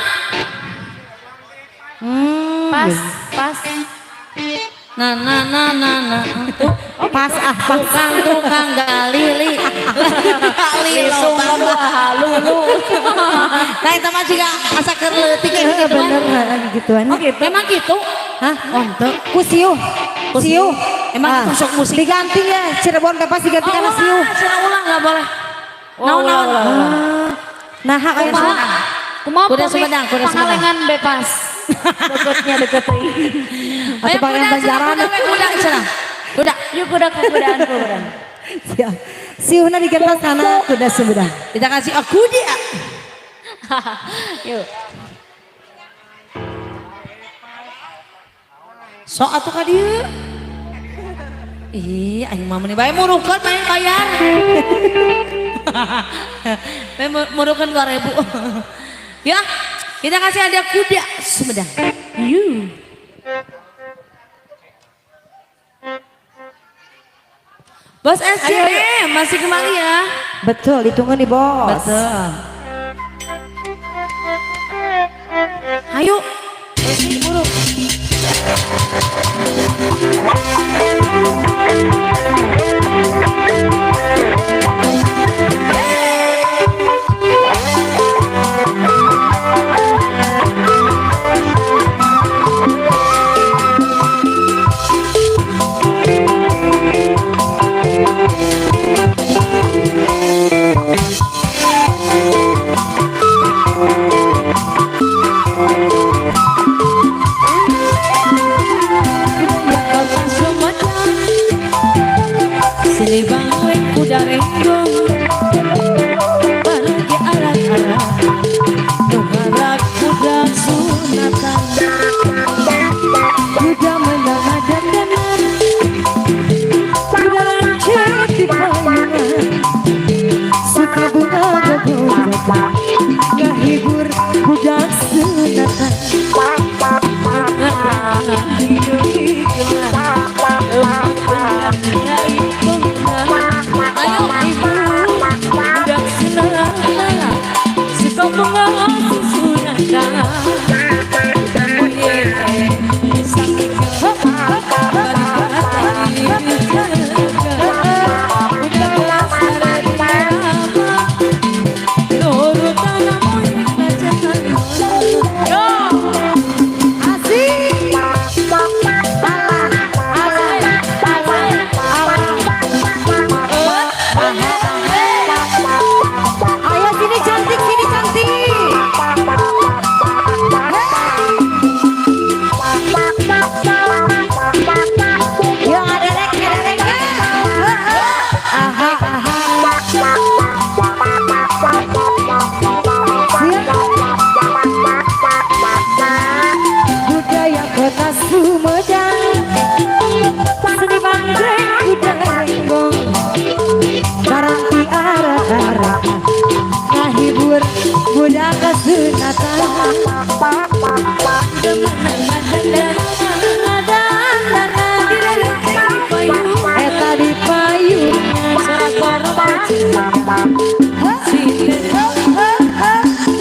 Pas, pas. Nah, nah, nah, nah, nah. Tuh. Pas ah, pas. Tukang tukang galili. Gali Lisung lobang. lulu. Nah, itu mah juga asa keur leutik kayak Heeh, gitu. bener heeh, gituan. Oh, gitu. Memang gitu. Hah? Oh, ente. Ku siuh. Ku Siuh. Emang Ah. itu sok musik? Diganti ya, Cirebon bebas diganti Oh, karena ulah, siuh. cenah ulah enggak boleh. Oh, Naon ulah, naon. ulah, ulah. Ah. Nah, kayak Kumaha? Kumaha Kuda pami Sumedang, kuda Sumedang. Pangalengan bebas. Deketnya deket euy. Atau pangeran Banjaran. Kuda, kuda, cenah. Kuda. Yuk kuda kudaan kudaan. Siap. Siuhna diganti sana kuda Sumedang. Kita kasih aku dia. Yuk. Sok atuh ka dieu. Ih, aing mah meuni bae murukeun main bayar. Bae murukeun 2000. Ya, kita kasih ada kuda Sumedang. Yuk. Bos SCM masih kembali ya. Betul, ditunggu nih, Bos. Betul. Ayo. Buru. Kota Sumedang, Seni bangwe kuda renggong, Baragi arak-arak Nugarak kuda sunatan. Kuda menang dandanan. Kuda lancet di payungan. Suka bunga gogogan. Ngahibur budak sunatan. Ayo. Budak sunatan, suka bunga sunatan. Oh yeah, sakit Asik. Alah, alah, alah, alah. Ayo sini cantik, sini cantik. Hey. Yo aderek, aderek. Aha, aha. Siap. Budaya kota Sumedang, seni bangkreng kuda renggong, barang arah-arah, ngahibur budak kesunatan. Eta di payungan.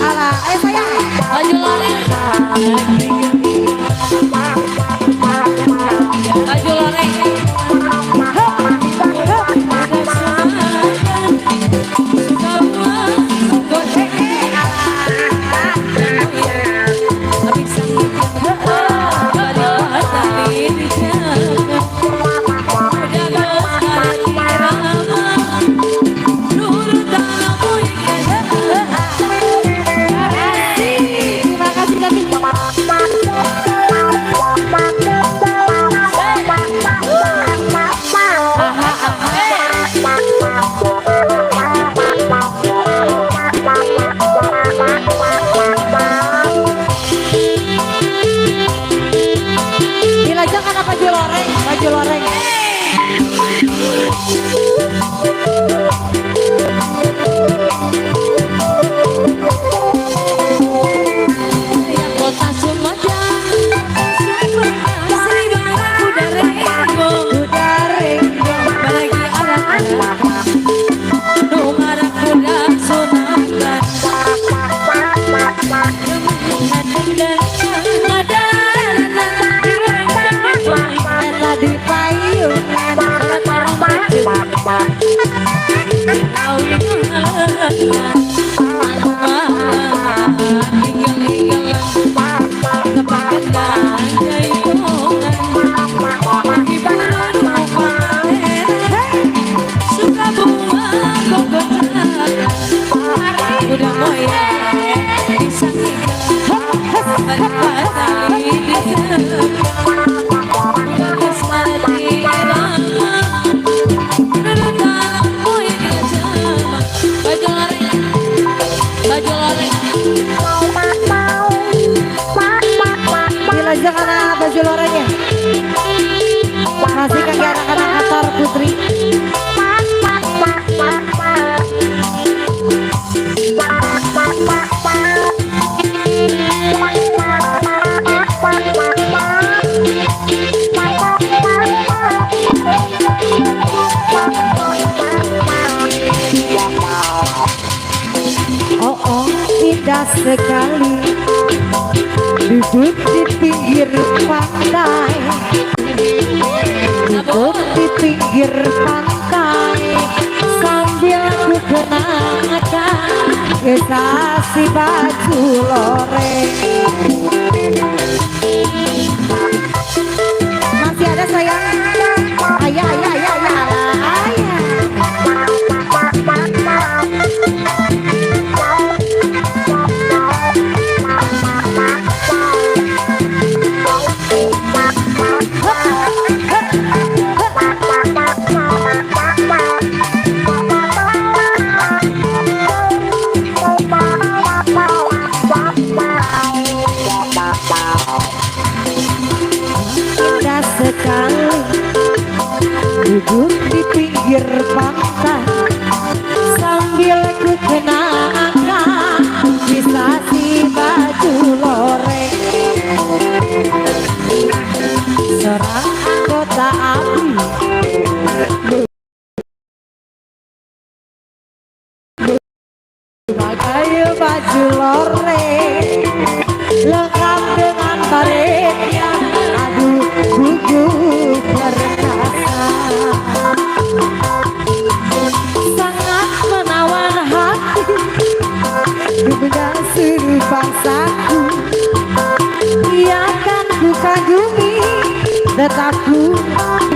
Alah, ayo sayang. Baju loreng. Baju loreng. baju loreng. Kota Sumedang, Kuda Renggong, bagi anak-anak nu kuda sunatan. Eta di payungan. Baju loreng. Dilajeng karena baju lorengnya. Masih kaki anak-anak Qatar Putri. Oh, oh, indah sekali duduk di pinggir pantai, duduk di pinggir pantai sambil ku kenakan kisah si baju loreng. Masih ada sayang, ayah ayah ayah ayah ayah. Indah sekali duduk di pinggir pantai sambil ku kenakan kisah si baju loreng. Seorang anggota ABRI memakai baju loreng lengkap dengan baretnya, aduh gugup perkasa, sangat menawan hati dunia seluruh bangsaku. Ia kan ku kagumi, tetap ku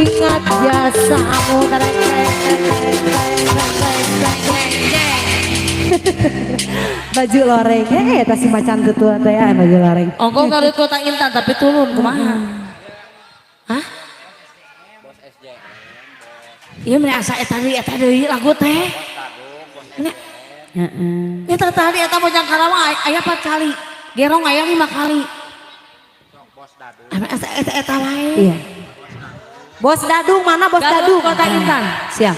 ingat jasamu. Tereng, tereng, tereng, tereng, tereng, tereng, tereng, tereng. Baju loreng, tas si macan tutua teh ya, baju loreng. Ongko Garut Kota Intan tapi turun kumaha? Hah? Iya meni asa eta deui lagu teh. Heeh. Eta tadi eta Bojang Karawang aya 4 kali. Gerong aya 5 kali. Ame asa eta eta wae. Iya. Bos Dadung mana Bos Garut Dadung? Kota Intan. Siap.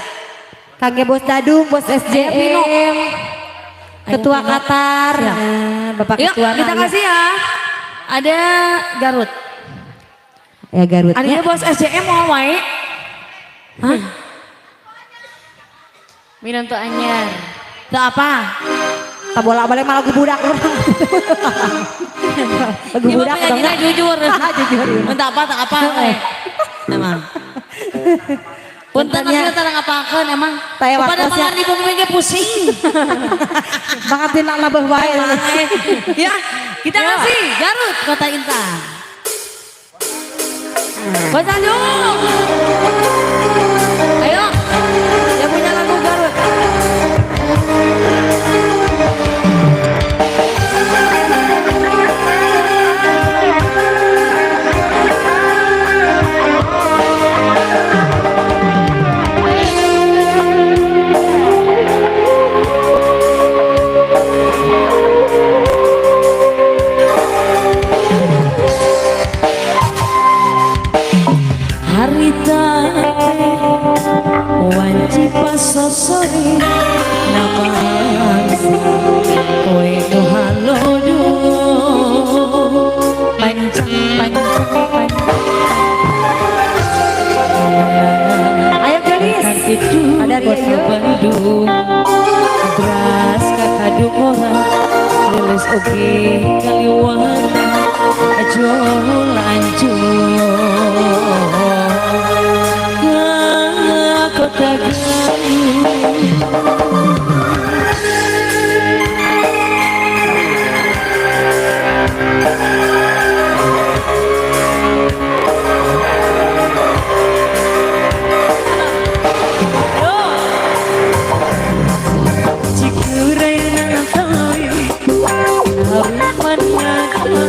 Kangge Bos Dadung, Bos SJM, Ketua Qatar, nah, Bapak Yuk, Ketua. kita kasih ya. Ada Garut. Ya Garut. Ada Bos SJM mau wae. Hah? Minum tuh anyar. Teu apa? Tak bolak-balik malah lagu budak urang. Lagu Ibu budak penyanyinya dong. jujur. Jujur. Entah apa, tak apa. Emang. Punten Puntennya. aku tara ngapakeun emang. Taya Kepada waktos ya. mangan di bumi ge pusing. Banget tina nabeuh wae. Ya, kita kasih Garut Kota Intan. Bos Tanjung. Ayo. Yang punya lagu Garut. Hari Pasosore namangsa kowe nu halodo pancang pancang pancang. Ayo Gelis. Kidul Ada kota Ria, yuk. Bandung Beras kakadung ora Lilis oge kaliwatan Ajo lanjut ke kota Garut. Cikuray na tawi Kata.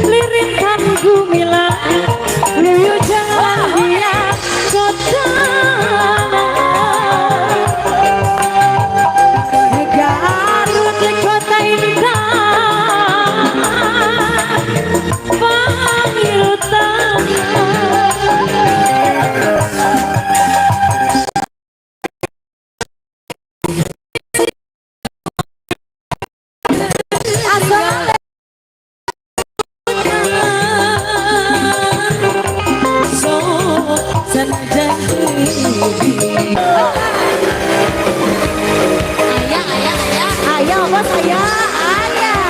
Lirinkan gumilang luyu jalan dia kota. Garut kota indah pangirutan. So senajan. Ayah, ayah, ayah. Ayah, bos, ayah, ayah.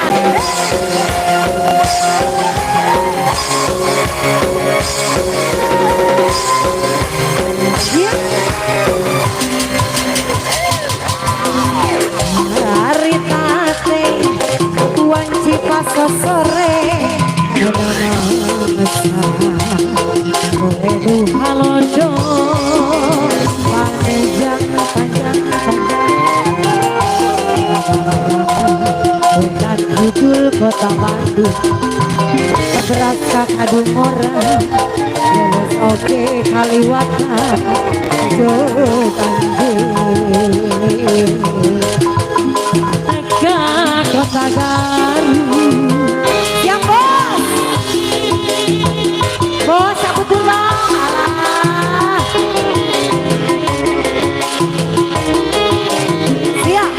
Iya. Hari tate wanci pasosore kowe Halodo panjang panjang panjang Wetan kidul kota Bandung Beras kakadung ora Leles oke kaliwatan Jo Tanjung Aga kota Garut. Siap bos. Bos aku dulu. Alah. Siap.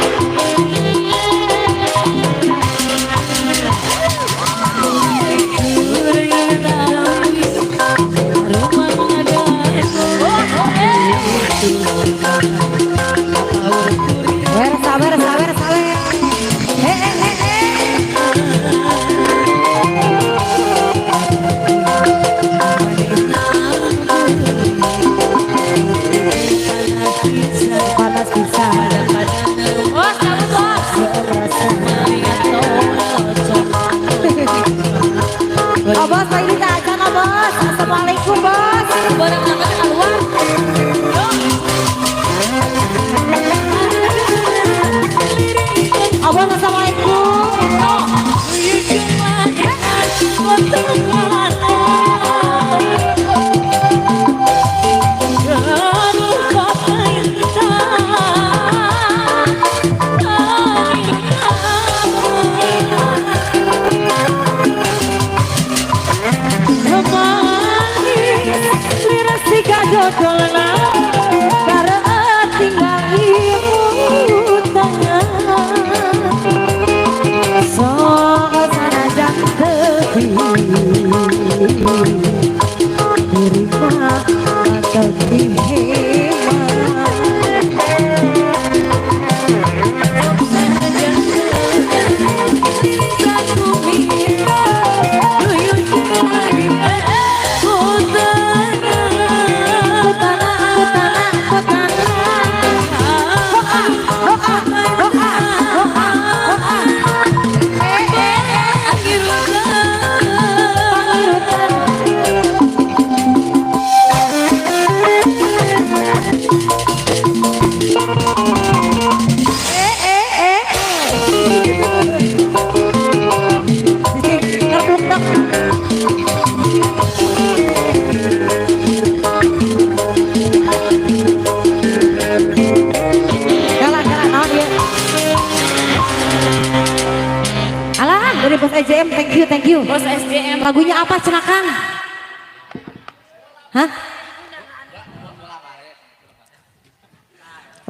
Sabar, sabar, sabar, sabar. He, he, he, he. Panas bisa. Bos, kamu bos. Oh bos, Pak ini tak acan, oh bos. Assalamualaikum bos. Barang banget keluar. Oh bos, assalamualaikum. Eh eh eh. Ngerbluk dong. Kalah kalah naon ieu? Alah, dari Bos SJM, thank you, thank you. Bos SJM. Lagunya apa cenah, Kang? Hah?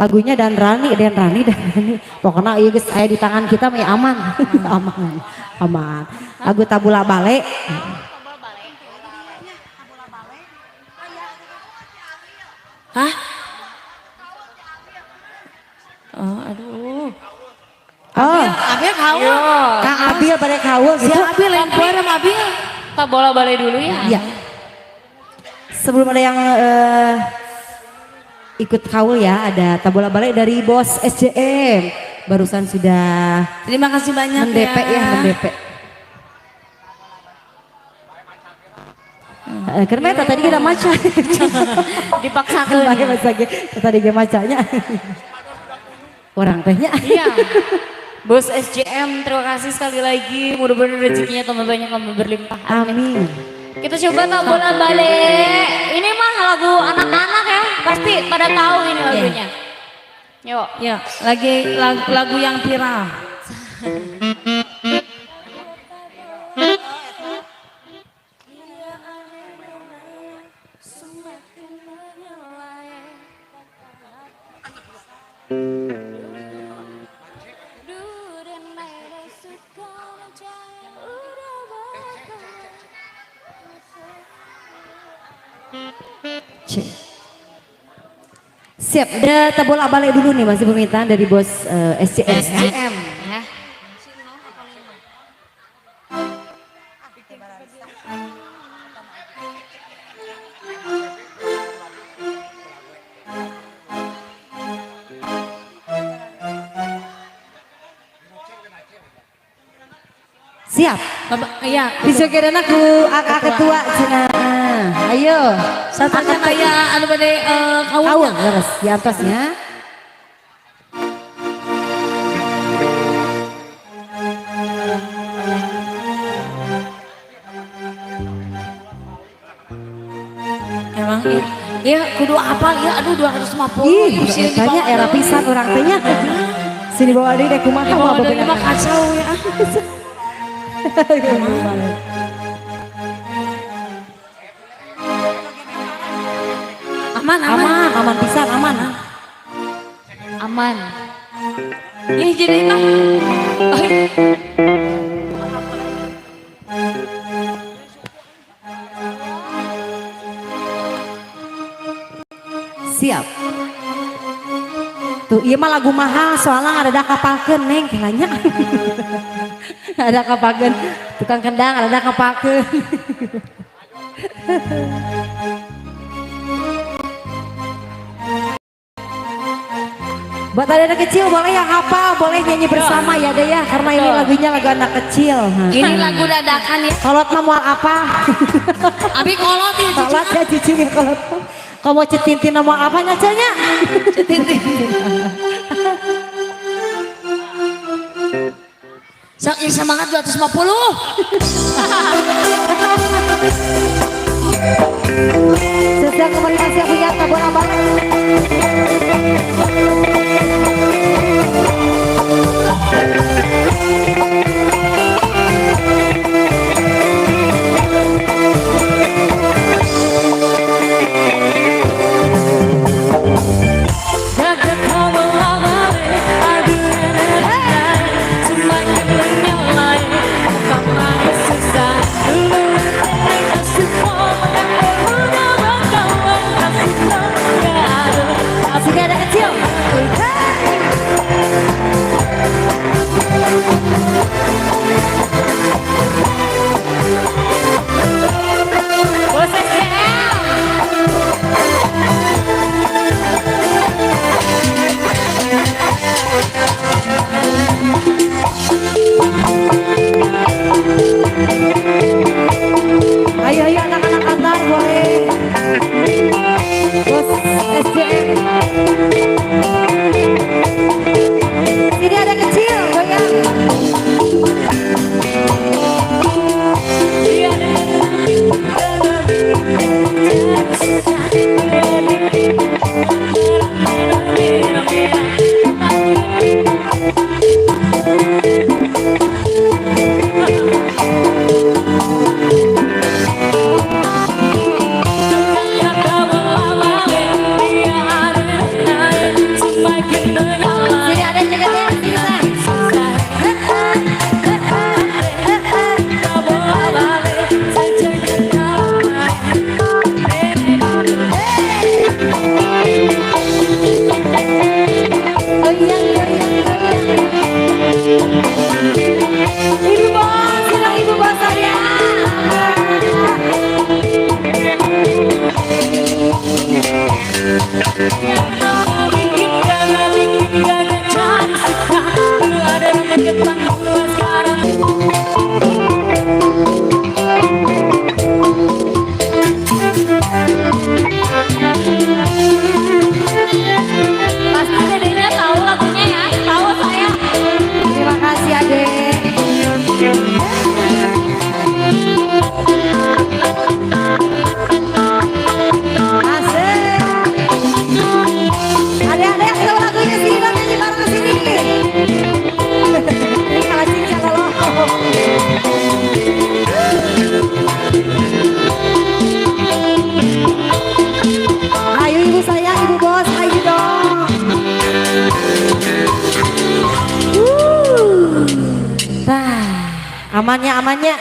Lagunya Dan Rani, Dan Rani, Dan Rani. Pokoknya ieu geus aya di tangan kita mah ya aman. Aman. Aman. Lagu Tabula Bale. Hah? Oh, aduh. Oh, Abil kaul. Kang Abil pada kaul gitu. Siap Abil, lain poe sama Abil. Kita bola balik dulu ya. Iya. Sebelum ada yang ikut kaul ya, ada Tabola Bale dari Bos SJM. Barusan sudah Terima kasih banyak mendepek ya. ya, mendepek. Karena eta tadi kita maca. Dipaksakan. Bae masa ge, tadi ge macanya. Orang tehnya. Iya. Bos SJM, terima kasih sekali lagi. Mudah-mudahan rezekinya tambah banyak, tambah berlimpah. Amin. Kita coba Tabola Bale. Ini mah lagu anak-anak ya. Pasti pada tahu ini lagunya. Yuk. Ya, lagi lagu, lagu yang viral. Cek. Siap, ada Tabola Bale dulu nih, masih permintaan dari Bos SCM ya. SJM ya. Siap. Bapak, iya. Dijogedeuna ku AK ketua cenah. Ayo. Satunya kayak anu bade kaul. Kaul leres di atasnya. Emang iya. Iya, kudu apal ya, aduh 250. Ih, Sini tanya dibawa era deui. pisan urang teh nya. Sini bawa deui deh kumaha Dibawa mah deui mah bebener. kacau ya. Aman, aman. Aman, aman pisan, aman. Aman. Ih, jadi mah. Siap. Tuh, ieu mah lagu mahal soalnya ada kapalkeun, Neng, kelanya. Ada kapalkeun, tukang kendang ada kapalkeun. Buat anak kecil boleh yang hafal, boleh nyanyi bersama ya deh ya, karena ini lagunya lagu anak kecil. Ini lagu dadakan ya. Kolot mah moal apa? Abi kolot ya, cucu. Kolot ya cucu ya kolot. Kau mau cetintin mau apa nyacanya? Cetintin. Sok ini semangat 250. Setiap kembali masih punya tabur abang. Semakin menyala, bukan susah dulu. Kasih Sini ada jaketnya, sini sayang. Goyang, goyang, goyang. Ibu bos, silang ibu bos saya. Pasti dedenya tahu lagunya ya. Tahu saya. Terima kasih adek. Asik. Adek-adek yang tahu lagunya sini dong, nyanyi bareng ke sini. Kalah cincang kalau. Ayo ibu sayang, ibu bos, ayo dong. Nah, amannya amannya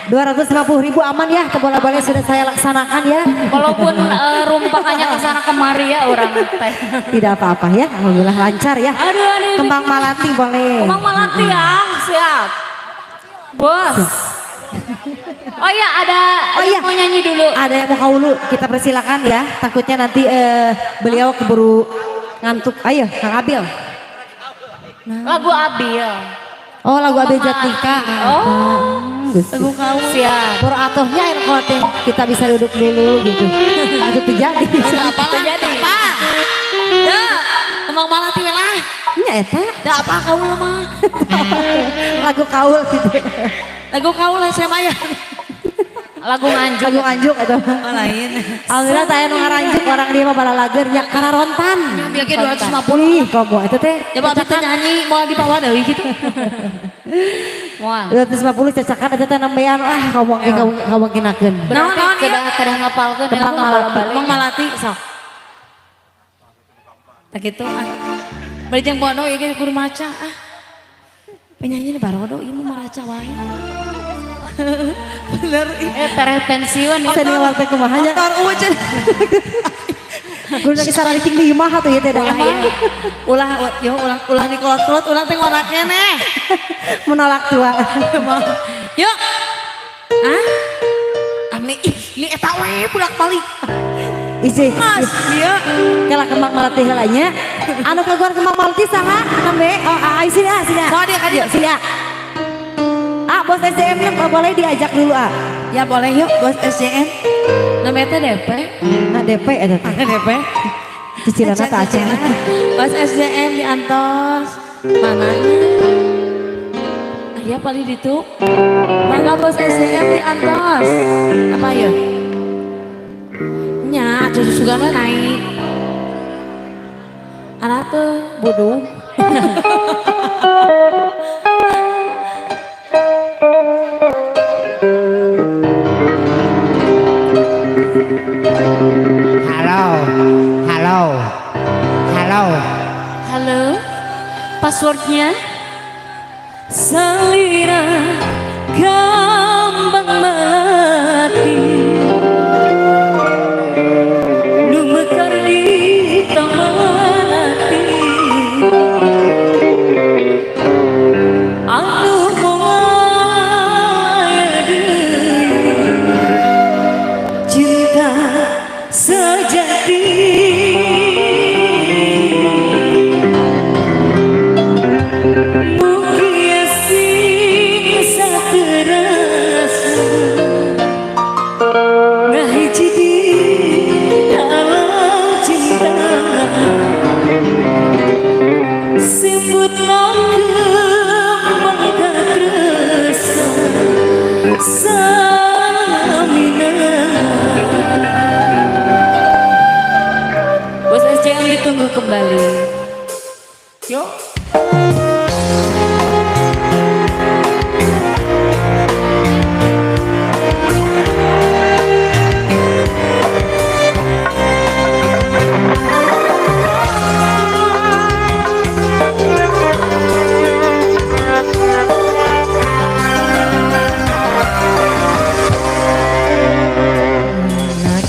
250 ribu aman ya, kebola-bolanya sudah saya laksanakan ya. Walaupun rumpakannya ke sana kemari ya orang teh. Tidak apa-apa ya, alhamdulillah lancar ya. Aduh, aduh. Kembang Malati boleh. Kembang Malati ya, siap. Bos. Oh iya, ada Oh ada iya. yang mau nyanyi dulu. Ada yang mau kaulu, kita persilakan ya. Takutnya nanti beliau keburu ngantuk. Ayo, Kang Abil. Lagu Abil. Oh, lagu Abil Kembang Jatnika. Malati. Oh, Lagu kamu. Siap. Boro atohnya enak teh. Kita bisa duduk dulu gitu. Itu terjadi. Apa lah? Jadi. Apa? Ya, Kembang Malati lah. Nya eta Da apa kaul mah? lagu kaul gitu. Lagu kaul SMA ya. Lagu Nganjuk. Lagu nganjuk eta. Oh, lain. Alhamdulillah saya nu ngaranjuk orang dia mah balalager nya kararontan. Biar 250. Ih, komo eta teh. Coba abdi teh nyanyi mau di bawah deui gitu. Wah. 250 cacakan eta teh nembean ah komo ge kamu kinakeun. Berarti Naon, naon, iya? kedah kedah ngapalkeun ya, Kembang Malati. Kembang Malati sok. Tak gitu ah. Bari jeung bono ieu ge kudu maca ah. Penyanyi barodo ieu mah maraca wae. Bener ih. Tereh pensiun ya. Senior teh kumaha nya? Motor eueuh cenah. Kudu kisah cing di imah atuh ieu teh da. Ulah ya. Ulah yo ulah ulah dikolot-kolot ulah teh ngorak keneh. Menolak tua. Yuk. Ah? Amni ih, ini eta we bolak-balik. Isi. Mas, iya. Kala kembang melati heula nya. Anu kaguan kembang melati saha? Nembe. Oh, ah, sini ah, sini ah. Sama dia, ka dia. Sini ah. Ah, bos SDM nya boleh diajak dulu ah. Ya boleh yuk bos SCM. Namanya teh DP. Nah, DP eta teh. DP. Cicilanna teh acan. Bos SDM di Antos. Mananya? Aya paling ditu. Mangga bos SDM di Antos. Apa ya? Nya, cucu sugana naik. Anak tuh bodoh. Halo, halo, halo. Halo. Passwordnya? Salira kambang melati Nu mekar di taman hati Anu moal deui cinta sejati. Mugia sing saterasa ngahiji di alam cinta sebut kembang katresa salamina. Bos SCM ditunggu kembali. Yuk.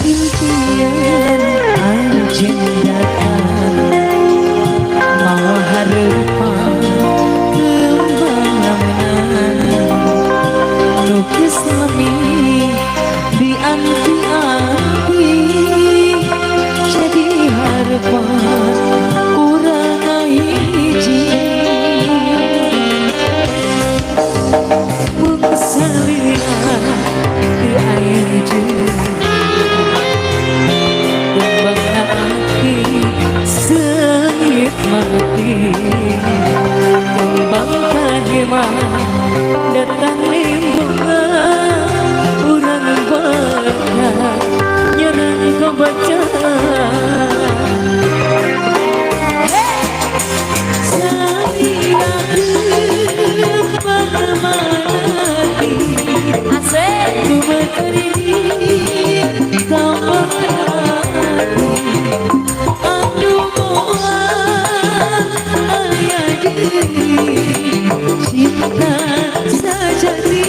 Impian anjeun datang mawa hareupan kembang lamunan lukis lemi di anti-anti jadi harapan urang hiji mun salila teu aya deui. Kembang hati seungit mati, kembang kahema datang limbungan urang bakal nyerang kebaca. Salila kembang mati. Asik. Ku berdiri taman hati anu moal aya deui cinta sejati.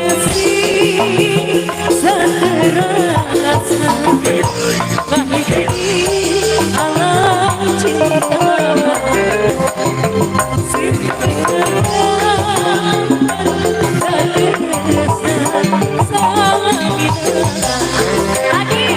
Kasih saterasa kahiji alam cinta. Lagi.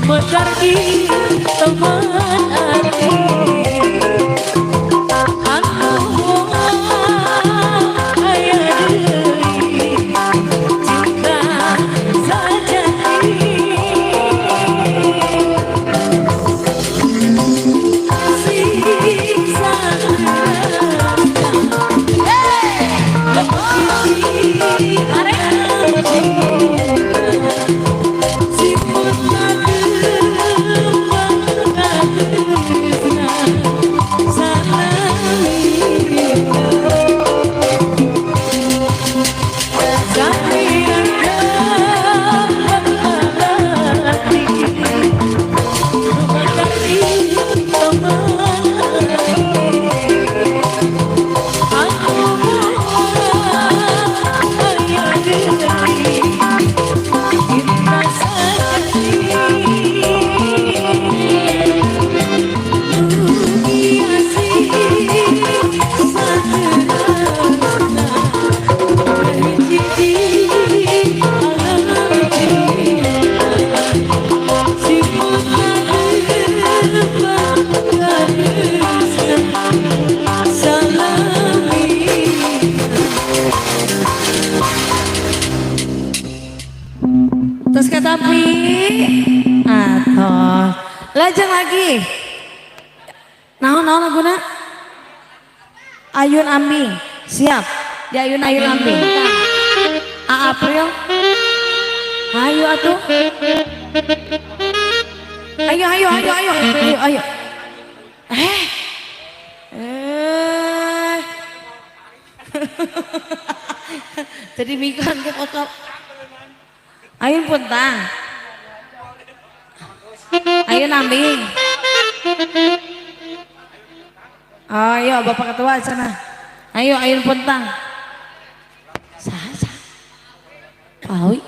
Mekar di taman hati anu aya deui cinta sejati. Siksa. Terus katapi atau lajeng lagi. Naon naon laguna? Ayun Ambing. Siap. Di Ayun Ayun Ambing. A April. Ayo atuh. Ayo ayo ayo ayo ayo ayo. Eh. Eh. Jadi mikan ke kotor. Ayo puntang. Ayo nambing. Ayo Bapak Ketua sana. Ayo ayun puntang. Sah sah. Awi.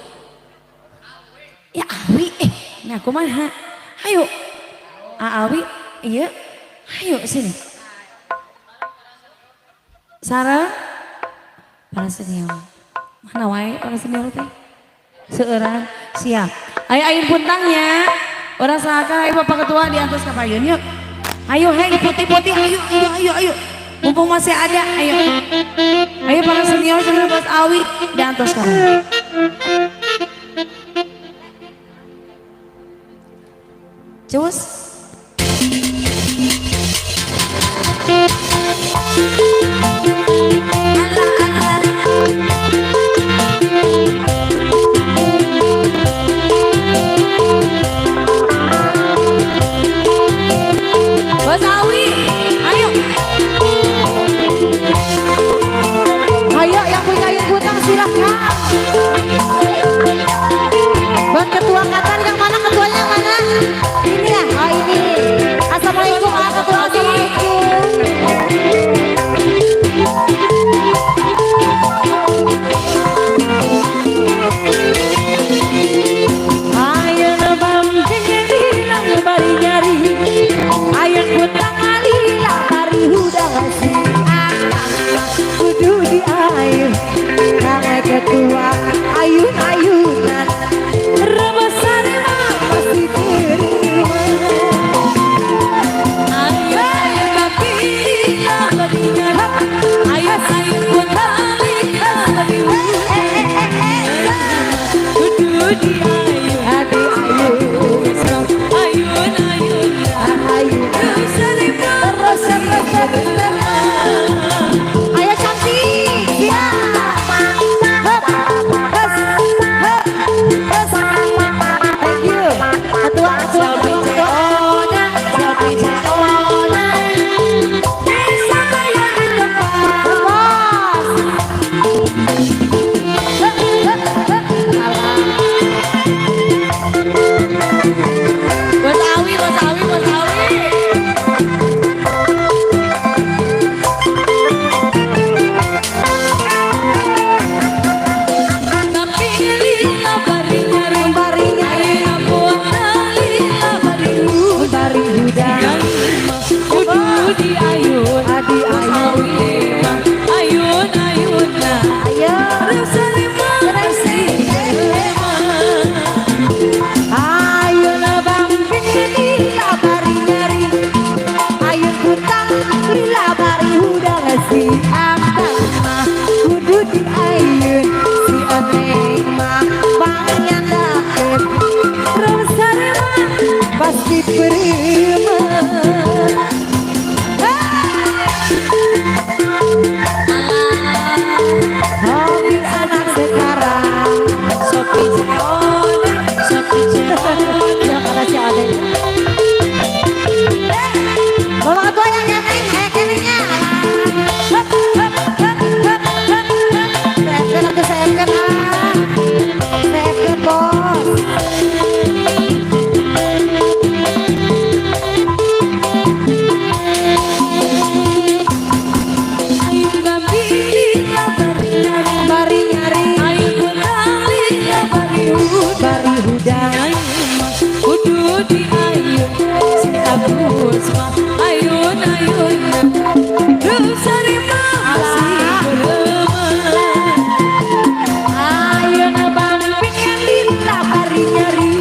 Ya Awi eh nah kumaha? Ayo. Awi iya. Ayo sini. Sarah para senior. Mana wae para senior teh? Seueuran siap. Ayo ayun puntangnya. Urang saha ayo Bapak Ketua di atas kapayun yuk. Ayo hei putih-putih ayo ayo ayo ayo. Mumpung masih ada ayo. Ayo para senior sana Bos Awi di atas kapayun. Cus. Alah alah. Bos Awi, ayo. Ayo yang punya ayun puntang silahkan. Bang Ketua Qatar yang mana, ketuanya yang mana? Ini ya, oh ini. Assalamualaikum Pak Ketua, assalamualaikum. Ayo bambing bilang bari nyari. Ayo puntang alila bari hudang si Kudu di ayun, Kang Ketua ayun-ayunan. Rebesan mah Pasti terima. Ayo ayo bambing bari nyari. Ayo ayo puntang alila bari hudang. Kudu di ayun. Adi ayun, Ayun ayun. ayun. Rebesan mah Terus terus terus terus. Ayo cantik, siap. Hup, terus, hup, terus. Thank you. Ketua, ketua, ketua, ketua. Bos. Hup, hup, hup. Alah. Bos Awi, Bos Awi, Bos Awi. Tapi lila bari nyari. Bari nyari. Ayo puntang alila bari hudang. Bari hudang. Kudu di ayun. Adi ayun. Ayun ayun lah. Ayo. Ayo bambing lila bari nyari. Ayo puntang lila bari hudang si akang mah kudu di ayun si oneng mah pangandakeun terus pasti prima. Hobi anak sekarang Sopi ceon, sopi ceon. Ya kata si Ade. Bapak ketua yang keneng, kenengnya. Hup, hup, hup, hup, hup, hup. Sayapkan atau sayapkan ah. Sayapkan bos. Ayo bambi lila bari nyari. Bari nyari, Ayo puntang lila bari hudang. bari hudang. Kudu di ayun si Agus mah ayun ayun. Rusari mah masih beremah. Ayo bambing lila bari nyari.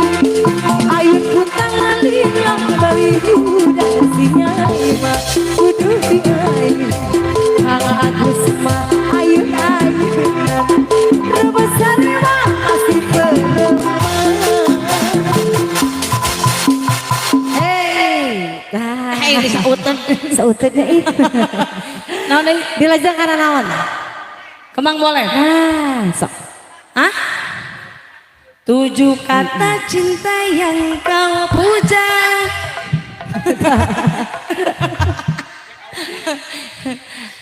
Ayo puntang lila bari hudang si nyai mah kudu di ayun. Kang Agus mah ayun ayunan. Rebesan mah masih beremah. Hey, nah, Hei, bisa uten. Sauteun ih. Naon deui? Dilajeng kana naon? Kemang boleh. Nah, sok. Hah? Tujuh kata cinta yang kau puja.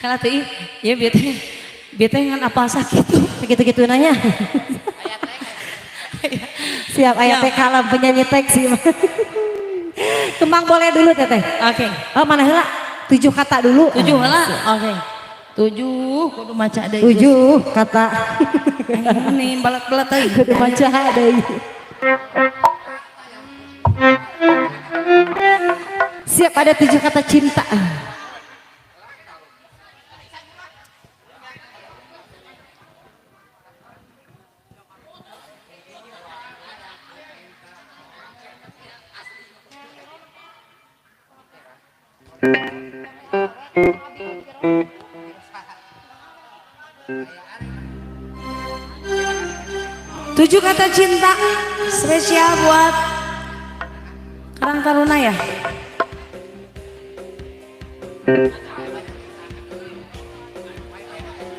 Kalau tuh ya bete bete ngan apa sakitu. Gitu-gitu nanya. Siap, ayah teh kalem penyanyi teks sih. Kembang boleh dulu, Teteh. Oke. Oh, mana heula? Tujuh kata dulu. Tujuh lah. Oke. Tujuh kudu maca deui. Tujuh kata. Ini balat-balat euy. Kudu maca deui. Siap, ada tujuh kata cinta. Tujuh kata cinta spesial buat Karang Taruna ya.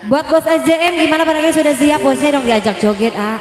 Buat bos SJM gimana, barangkali sudah siap bosnya dong diajak joget ah.